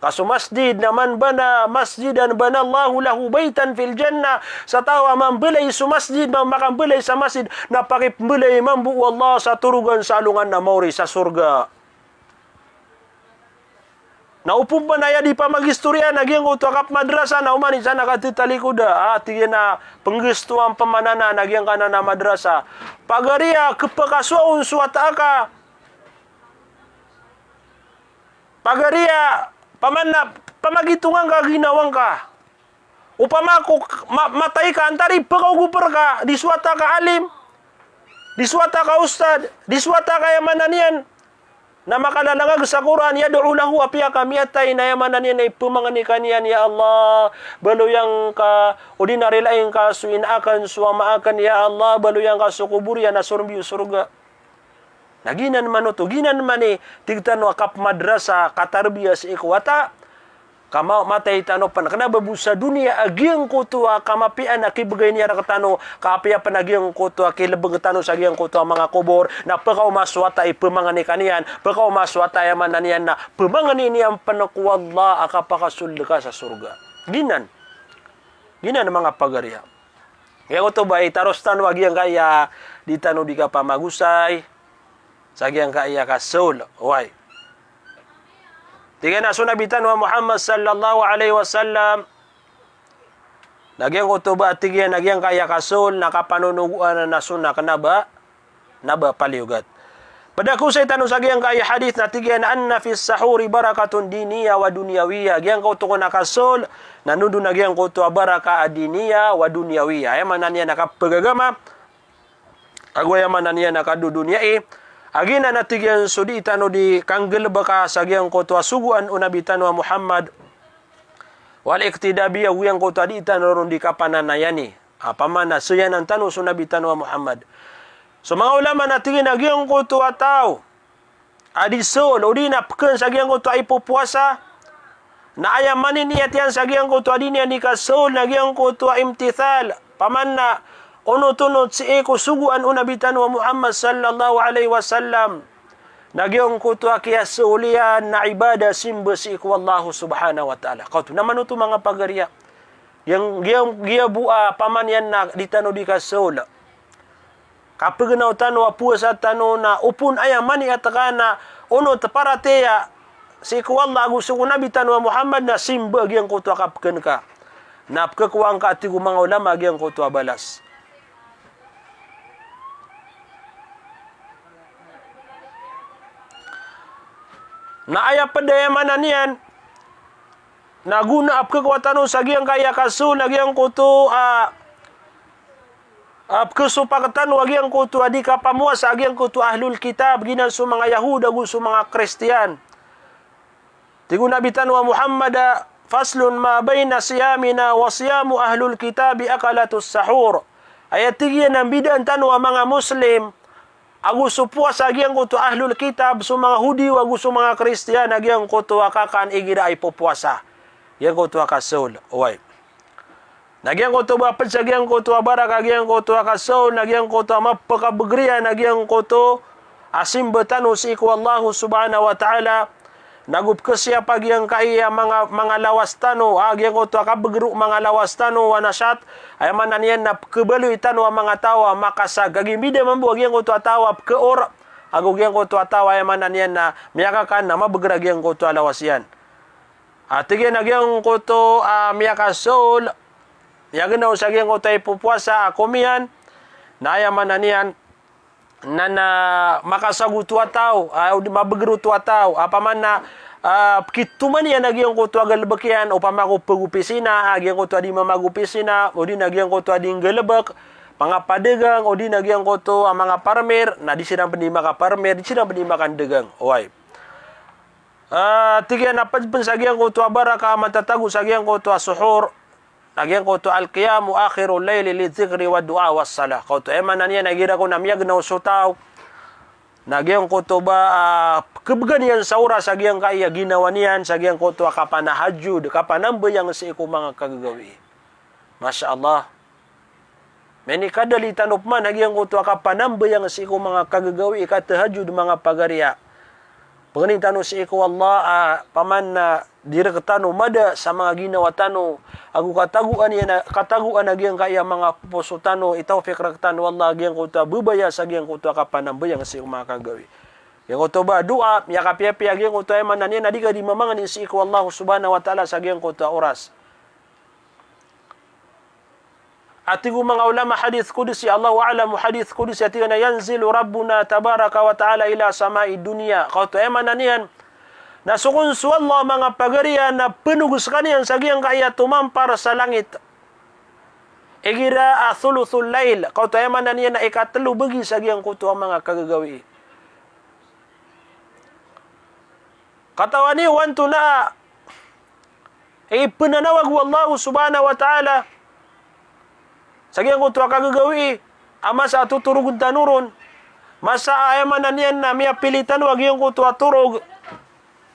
Ka so masjid na man bana masjidan banallahu lahu baytan fil jannah. Sa taw a mambalay so masjid, ma-, makambalay sa masjid, na pakipmbalay mambo o Allah sa torogan sa alongan a maori sa sorga. Na opama na aya di pamagistoriya na giyangkoto a kapmadrasa na oman i san a katatalikod a, a, tig iyan a pnggastoan pman anan a giyangkanan a madrasa. Pagariya, khapakasowa on so wata aka. Pagariya, paman na pamagitongan ka ginawa ngka. Opama ko k-, ma-, matay ka, antaa i pkaogop rka, di so wata ka alim, di so wata ka ustad, di so wata ka aya maana niyan na makalalangag sa Qur'an, yad'u lahu, apiya ka miyatay na aya maana niyan na ipmangni ka niyan, ya Allah, baloya ngka, odi na rilai ngka so ina akn, so ama akn, ya Allah, baloya ngka so kobor iyan na sorbi o sorga. Na giyanan man oto, giyanan man i tig tano a kapmadrasa, katarbiya sii ko wata. Ka ma-, matay tano pn, kna ba bo sa doniya a giyangkoto a kamapiyaan a kibgay niyan rktano, ka apiya pn a giyangkoto a kilbng tano sa giyangkoto a manga kobor, na pkaoma so wata i pmangni ka niyan, pkaoma so wata aya maana niyan na pmangni niyan pn ko Allah a kapakasold ka sa sorga. Giyanan. Giyanan manga pagariya. Giyangkoto ba i taros tano a giyangkaya di tano di kapamagosay sa giyangkaya kasold. Oway. Tig iyan a so Nabi tano a Muhammad sallallahu alaihi wasallam, na giyangkoto ba tig iyan a giyangkaya kasold na kapanonogoan na so na kna ba na ba paliyogat. Pd a kosay tano sa giyangkaya hadith na tig iyan a, anna fis sahuri barakatun diniyah wa dunyawiyah. Giyangkoto kon a kasold na nodon a giyangkoto a baraka a diniyah wa dunyawiyah. Aya maana niyan a kapagagama ago aya maana niyan a kadodoniyai. A giyanan a tig iyan so di tano di kanggalbka sa giyangkoto a sogoan o Nabi tano a Muhammad. Wal iqtida bihi, ago giyangkoto a di tano ron di kapananayani. Opama na sayanan tano so Nabi tano a Muhammad. So manga ulama na tig iyan a giyangkoto a taw a di saol, odi na pkhan sa giyangkoto a ipopowasa, na aya maniniyat iyan sa giyangkoto a di niyan di kasaol na giyangkoto a imtithal, paman na onot-onot sii ko sogoan o Nabi tano a Muhammad sallallahu alaihi wasallam, na giyangkoto a kiyasaol iyan na ibadah, simba sii ko Allah subhanahu wa ta'ala. Kaoto na manoto manga pagari a giyang, giyang, giya bo a paman iyan na di tano di kasaol. Kapgnaw tano a powasa tano na opon aya maniyat ka na onot paratiyaya sii ko Allah ago sii ko Nabi tano a Muhammad na simba giyangkoto a kapkhan ka. Na pkhakowa ngka, tig o manga ulama, giyangkoto a balas. Na aya pd, aya maana niyan na gona a pkhakowa tano sa giyangkaya kasaol na giyangkoto a, a, pkhasopak tano a giyangkoto a di kapamowasa a giyangkoto a ahlul kitab, giyanan so manga Yahud ago so manga Kristiyan. Tig o Nabi tano a Muhammad a, "Faslun ma baina siyamina wa siyamu ahlul kitabi akalatus sahur." Aya tig iyan a mbidaan tano a manga Muslim ago so powasa a giyangkoto a ahlul kitab, so manga Hudi ago so manga Kristiyan, a giyangkoto a kakan igira a ipopowasa, giyangkoto a kasaol. Oway. Na giyangkoto ba pd sa giyangkoto a barak a giyangkoto a kasaol, na giyangkoto a mapakabgr iyan a giyangkoto a simba tano sii ko Allah subhanahu wa ta'ala, nago pkhasiyapa giyangkaya manga, manga lawas tano, a giyangkoto a kabgr o manga lawas tano, wa nashat, aya maana niyan na pkhabaloy tano a manga taw a makasag, kagiya mbida mambo a giyangkoto a taw a pkhaor, ago giyangkoto a taw a aya maana niyan na miyakakan na mabgr a giyangkoto a lawas iyan. A tig iyan a giyangkoto a miyakasaol, miyagnaw sa giyangkoto a ipopowasa a komiyan, na aya maana niyan na, na makasag oto a taw, a, odi mabgr oto a taw, a, paman na, a, pkitoman iyan a giyangkoto a galbk iyan, opama ko pagopisina, a, giyangkoto a di mamagopisina, odi na giyangkoto a di nggalbk, manga padagang, odi na giyangkoto a manga parmir, na di siran pn di makaparmir, di siran pn di makandagang. Oway. A, tig iyan a pd pn sa giyangkoto a barak a matatago sa giyangkoto a suhur, na giyangkoto a al-qiyamu akhirul layli lidh-dhikri wad-du'a was-salah. Kaoto, aya maana niyan na igira kon a miyagnaw so taw, na giyangkoto ba, a, pkhabgan iyan sa oras a giyangkaya ginawa niyan, sa giyangkoto a kapanahajjud, kapanambayang sii ko manga kagagawii. Masha Allah. Minikadali tano pman a giyangkoto a kapanambayang sii ko manga kagagawii, katahajjud, manga pagari a. Pangnin tano sii ko Allah a paman na di rktano mada sa manga ginawa tano, ago katagoan iyan a, katagoan a giyangkaya manga poso tano, itawfiq rktano o Allah a giyangkoto a babaya sa giyangkoto a kapanambayang sii ko manga kagagawii. Giyangkoto ba doa, miyakapiyapiya giyangkoto a aya maana niyan na di ka di mamangni sii ko Allah subhanahu wa ta'ala sa giyangkoto a oras. A tig o manga ulama, hadith qudsi, Allahu a'lam, hadith qudsi, a tig iyan a, "Yanzilu Rabbuna tabaraka wa ta'ala ila sama'id dunya." Kaoto, aya maana niyan na so kon so Allah, manga pagari a, na pnog skaniyan sa giyangkaya tomampar sa langit igira a thuluthul layl. Kaoto, aya maana niyan na ikatlo bagi sa giyangkoto a manga kagagawii. Katawan iyo antonaa i pnanawag o Allah subhanahu wa ta'ala sa giyangkoto a kagagawii a masa a totorogn tano ron, masa a aya maana niyan na miyapili tano a giyangkoto a torog,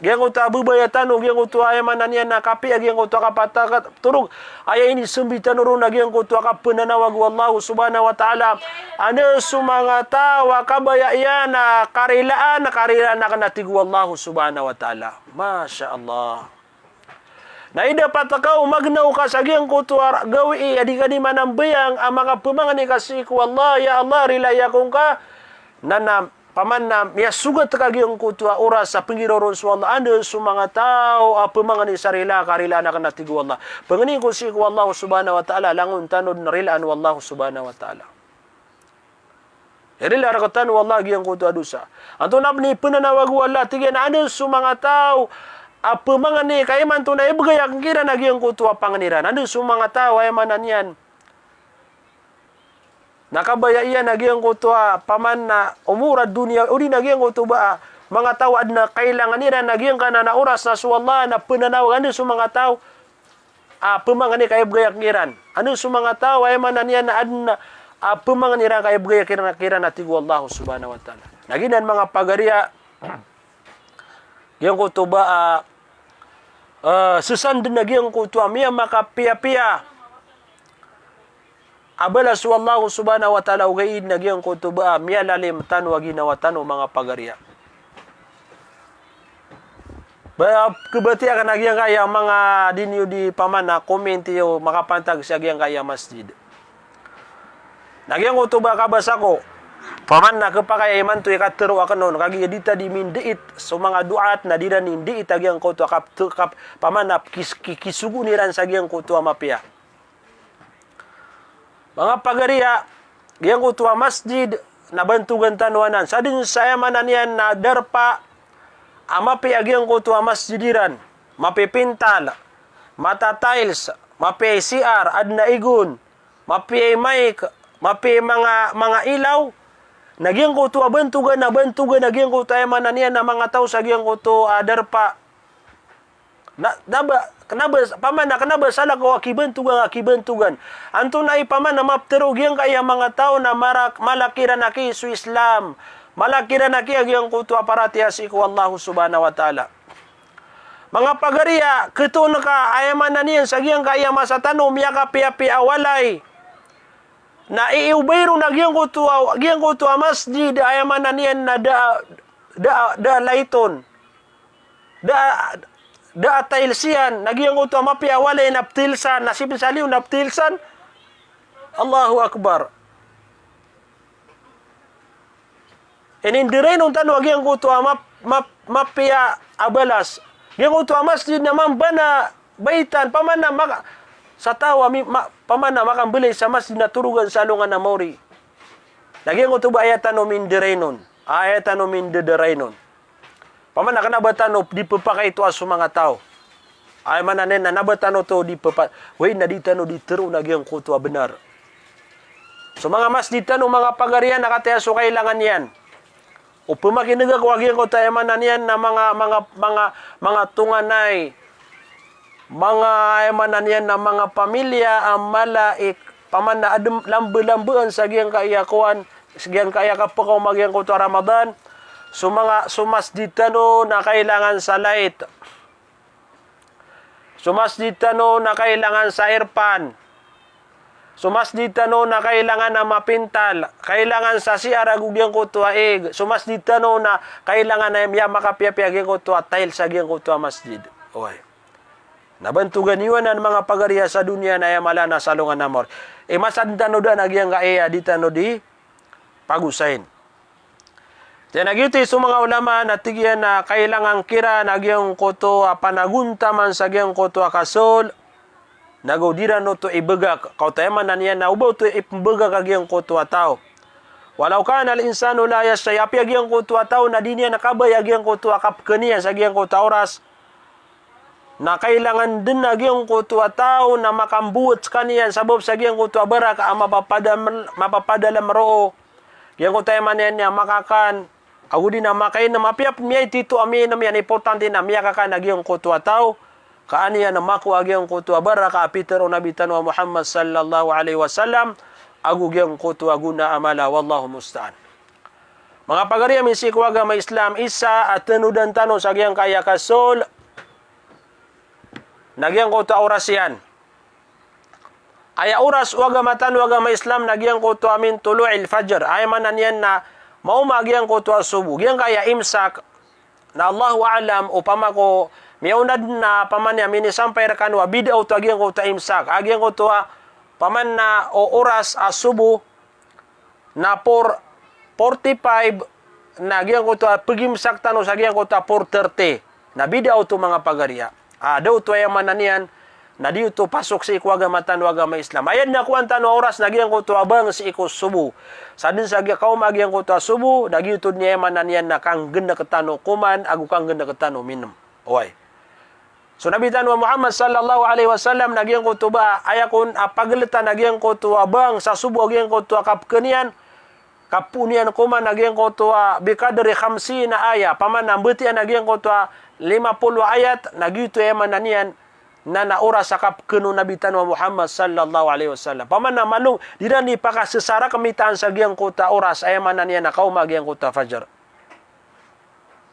giyangkoto a babaya tano, giyangkoto a aya maana niyan na kapiya giyangkoto a kapatakat torog. Aya inisambi tano ron a giyangkoto a kapnanawag o Allah subhanahu wa ta'ala. Anda so manga taw a kabaya iyan a karilaan, karilaan akn, a tig o Allah subhanahu wa ta'ala. Masha Allah. Na ida pat ka o magnaw ka sa giyangkoto a gawii a di ka di manambayang a makapmangni ka sii ko Allah, ya Allah, rilai ako ngka. Na, na paman na miyasogat ka giyangkoto a oras a pnggiraw ron so Allah, anda so manga taw a pmangni sa rila, karilaan akn, a tig o Allah. Pangnin ko sii ko Allah subhanahu wa ta'ala, langon tano dn rilaan o Allah subhanahu wa ta'ala. Irila rktano o Allah giyangkoto a dosa. Antonaa pn i pnanawag o Allah, tig iyan a anda so manga taw a pmangni ka imanto na ibgay akn kiran a giyangkoto a pangni ran. Anda so manga taw a aya maana niyan na kabaya iyan a giyangkoto a paman na umur ad-dunya, odi na giyangkoto ba a manga taw a adn a kailangan iran a giyangkanan a oras na so Allah na pnanawag, anda so manga taw a pmangni ka ibgay akn kiran. Anda so manga taw a aya maana niyan na adn a a pemangni iran ka ibegay kiran, kiran a tig o Allah subhanahu wa ta'ala. Na giyanan manga pagariya, giyangkoto ba a, eh, sesanden a giyangkoto a miyamakapiyapiya a balas o Allah subhanahu wa ta'ala, ogaid na giyangkoto ba a miyalalim tano a ginawa tano manga pagariya. Ba, kebatiya aken a giyangkaya manga di niyo di pamana comment iyo makapantag sa giyangkaya masjid. Na giyangkoto ba kabasa ko, pamana kepakay a imanto i katero aken on, kagiya di ta di mindeit so manga duat na di iran indeit a giyangkoto a kap-, kap-, pamana kis-, ki-, kisogoon iran sa giyangkoto a mapiya. Manga pagariya, giyangkoto a masjid na bantogan tano anan. Sadn sa aya maana niyan na darpa a mapiya giyangkoto a masjid iran, mapipintal, mata-tiles, mapiya i C R, adn a igon, mapiya i mic, mapiya i manga, manga ilaw, na giyangkoto a bantogan, na bantogan a giyangkoto a aya maana niyan na manga taw sa giyangkoto a darpa. Na, na ba, kena ba, pamana, kena ba salakaw a kibantogan, a kibantogan. Antonaa i pamana maptero giyangkaya manga taw na mara-, mala kiran a ki so Islam. Mala kiran a ki a giyangkoto a paratiyaya sii ko Allah subhanahu wa ta'ala. Manga pagariya, ketoon ka, aya maana niyan sa giyangkaya masa tano miyakapiyapiya a walay. Na iiobay ron a giyangkoto a, giyangkoto a masjid, aya maana niyan na da, da, da light on. Da, da a tiles iyan, na giyangkoto a mapiya a walay na ptilesan, na sipnsaliw na ptilesan. Allahu Akbar. Ininderainon tano a giyangkoto a map-, map-, mapiya a balas. Giyangkoto a masjid na mambana baitan, pamana maka-, sa taw a mi-, ma-, pamana makambelay sa masjid na torogan sa alongan a maori. Na giyangkoto ba aya tano minderainon. Aya tano minderainon. Pamana kena ba tano di pepakaitoa so manga taw. Aya maana niyan na kena ba tano to di pepa-, way na di tano di tero na giyangkoto a benar. So manga masjid tano, manga pagariya, na kataya so kailangan iyan. O pemakinega ko a giyangkoto a aya maana niyan na manga, manga, manga, manga tonganay. Manga aya maana niyan na manga pamilya a mala i pamana adn lambelambean sa giyangkaya kowan, sa giyangkaya kapekaoma giyangkoto a Ramadan. So manga, so masjid tano na kailangan sa light. So masjid tano na kailangan sa airpan. So masjid tano na kailangan a mapintal, kailangan sa C R ago giyangkoto a ig. So masjid tano na kailangan a miyamakapiyapiya giyangkoto a tiles a giyangkoto a masjid. Oway. Na bantogan iyo anan manga pagariya sa doniya na aya mala na sa alongan a maori. Imasaden tano dn a giyangkaya di tano di pagosayin. Tiyan a giyoto i so manga ulama na tig iyan a kailangan kiran a giyangkoto a panagontaman sa giyangkoto a kasol, na go di ran oto ibegak, ka oto aya maana niyan na oba oto ipembegak a giyangkoto a taw. Walaw kana al-insanu la yashtahi, apiya giyangkoto a taw na di niyan kabaya giyangkoto a kapeken iyan sa giyangkoto a oras, na kailangan dn a giyangkoto a taw na makambowat skaniyan sabap sa giyangkoto a baraka a mapapadam-, mapapadalm roo. Giyangkoto aya maana niyan a makakan, ago di na makainem, apiya pn miyaitito a miyainem iyan, importante na miyakakan a giyangkoto a taw. Ka an iyan a makowa a giyangkoto a baraka a pitero o Nabi tano a Muhammad sallallahu alaihi wasallam, ago giyangkoto a gona a mala, wallahu musta'an. Manga pagariya mi sii ko agama Islam, isa a tanodan tano sa giyangkaya kasol na giyangkoto a oras iyan. Aya oras o agama tano a agama Islam na giyangkoto a min tulu'il fajr. Aya maana niyan na maoma a giyangkoto a sobo. Giyangkaya imsak na Allahu a'lam, opama ko miyaona dn a pamana a minisampay rkano a bid'ah oto a giyangkoto a imsak. A giyangkoto a pamana o oras a sobo na four forty-five, na giyangkoto a pegimsak tano sa giyangkoto a four thirty. Na bid'ah oto manga pagariya. A, da oto aya maana niyan, na di oto pasok sii ko agama tano a agama Islam. Aya dn a kowaan tano a oras na giyangkoto a bang sii ko sobo. Sadn sa giya kaoma a giyangkoto a sobo, na giyoto dn aya maana niyan na kanggenek tano koman, ago kanggenek tano minem. Oway. So Nabi tano a Muhammad sallallahu alaihi wasallam na giyangkoto ba, aya kon a pageletan a giyangkoto a bang sa sobo a giyangkoto a kapeken iyan, kapoon iyan koman a giyangkoto a biqadri khamsina ayah, pamana mbetiya a giyangkoto a lima polo a ayat, na giyoto aya maana niyan na, na oras a kapkn o Nabi tano a Muhammad sallallahu alaihi wasallam. Pamana malo, di ran di pakasesarak mitaan sa giyangkoto a oras, aya maana niyan na kaoma giyangkoto a fajar.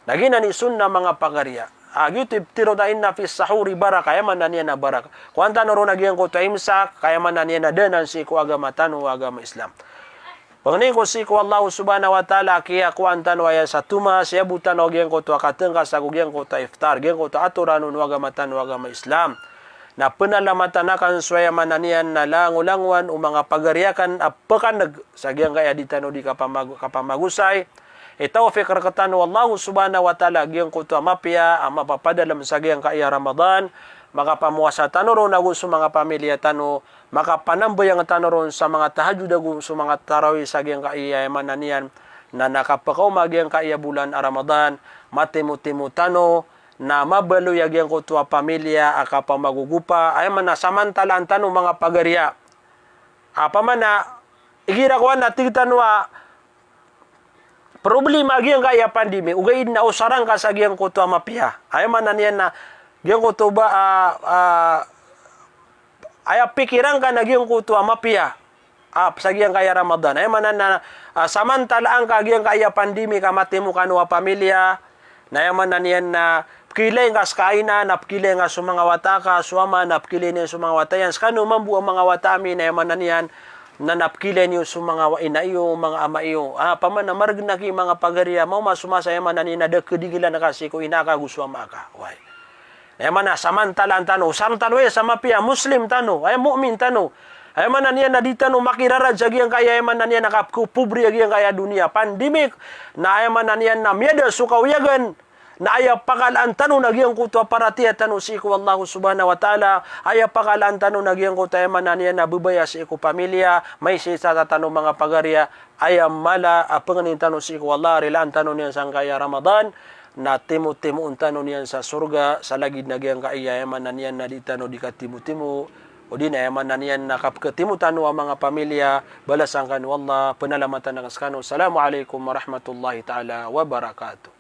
Na giyanan i sunnah manga pagariya. A giyoto i pitharo ta inna fis sahuri barakah, aya maana niyan na barakah. Kowan tano ron a giyangkoto a imsak, aya maana niyan na da anan sii ko agama tano a agama Islam. Pangnin ko sii ko Allah subhanahu wa ta'ala, kiyakowa tano aya sa tomas, iyabot tano giyangkoto a katngkas ago giyangkoto a iftar, giyangkoto a atoran o agama tano a agama Islam. Na pnalamatan akn so aya maana niyan na langolangowan o manga pagari akn a pkan'g sa giyangkaya di tano di kapamag-, kapamagosay. Itawfiq rktano o Allah subhanahu wa ta'ala giyangkoto a mapiya a mapapadalm sa giyangkaya Ramadan, makapamowasa tano ron ago so manga pamilya tano, makapanambayang tano ron sa manga tahajjud ago so manga tarawih sa giyangkaya, aya maana niyan na, na kapkaoma giyangkaya bolan a Ramadan, matimotimo tano, na mabaloy a giyangkoto a pamilya a kapamagogopa, aya maana samantalaan tano manga pagariya. A pamana, igira kowan na tig tano a problema giyangkaya pandemic, ogaid na osar angka sa giyangkoto a mapiya. Aya maana niyan na giyangkoto ba, a, a, aya pikiran ka na giyangkoto a mapiya. A, sa giyangkaya Ramadan. Aya maana na, a, samantalaan ka giyangkaya pandemic a matimo kano a pamilya. Na aya maana niyan na pkilay ngka ska a ina, na pkilay ngka so manga wata ka, so ama, na pkilay niyan so manga wata iyan. Skano mambo a manga wata ami, na aya maana niyan na, na pkilay niyo so manga wa-, ina iyo, manga ama iyo. A, pamana margn aki manga pagariya, maoma so masa, aya maana niyan na da kdingilan ka sii ko ina ka ago so ama ka. Oway. Aya maana samantalaan tano, osarn tano aya sa mapiya, Muslim tano, aya mu'min tano. Aya maana niyan na di tano makirarad sa giyangkaya, aya maana niyan na kapkopobri a giyangkaya doniya. Pandemic, na aya maana niyan na miyada so kaoyagan, na aya pakalaan tano na giyangkoto a paratiyaya tano sii ko Allah subhanahu wa ta'ala, aya pakalaan tano na giyangkoto, aya maana niyan na babaya sii ko pamilya, maisaisa tano manga pagariya, aya mala a pangnin tano sii ko Allah, rilaan tano niyan sangkaya Ramadan, na timotimoon tano niyan sa sorga, sa lagid na giyangkaya, aya maana niyan na di tano di katimotimo, odi na aya maana niyan na kapkatimo tano a manga pamilya, balasan kano o Allah, pnalamatan akn skano. Assalamu alaikum warahmatullahi ta'ala wabarakatuh.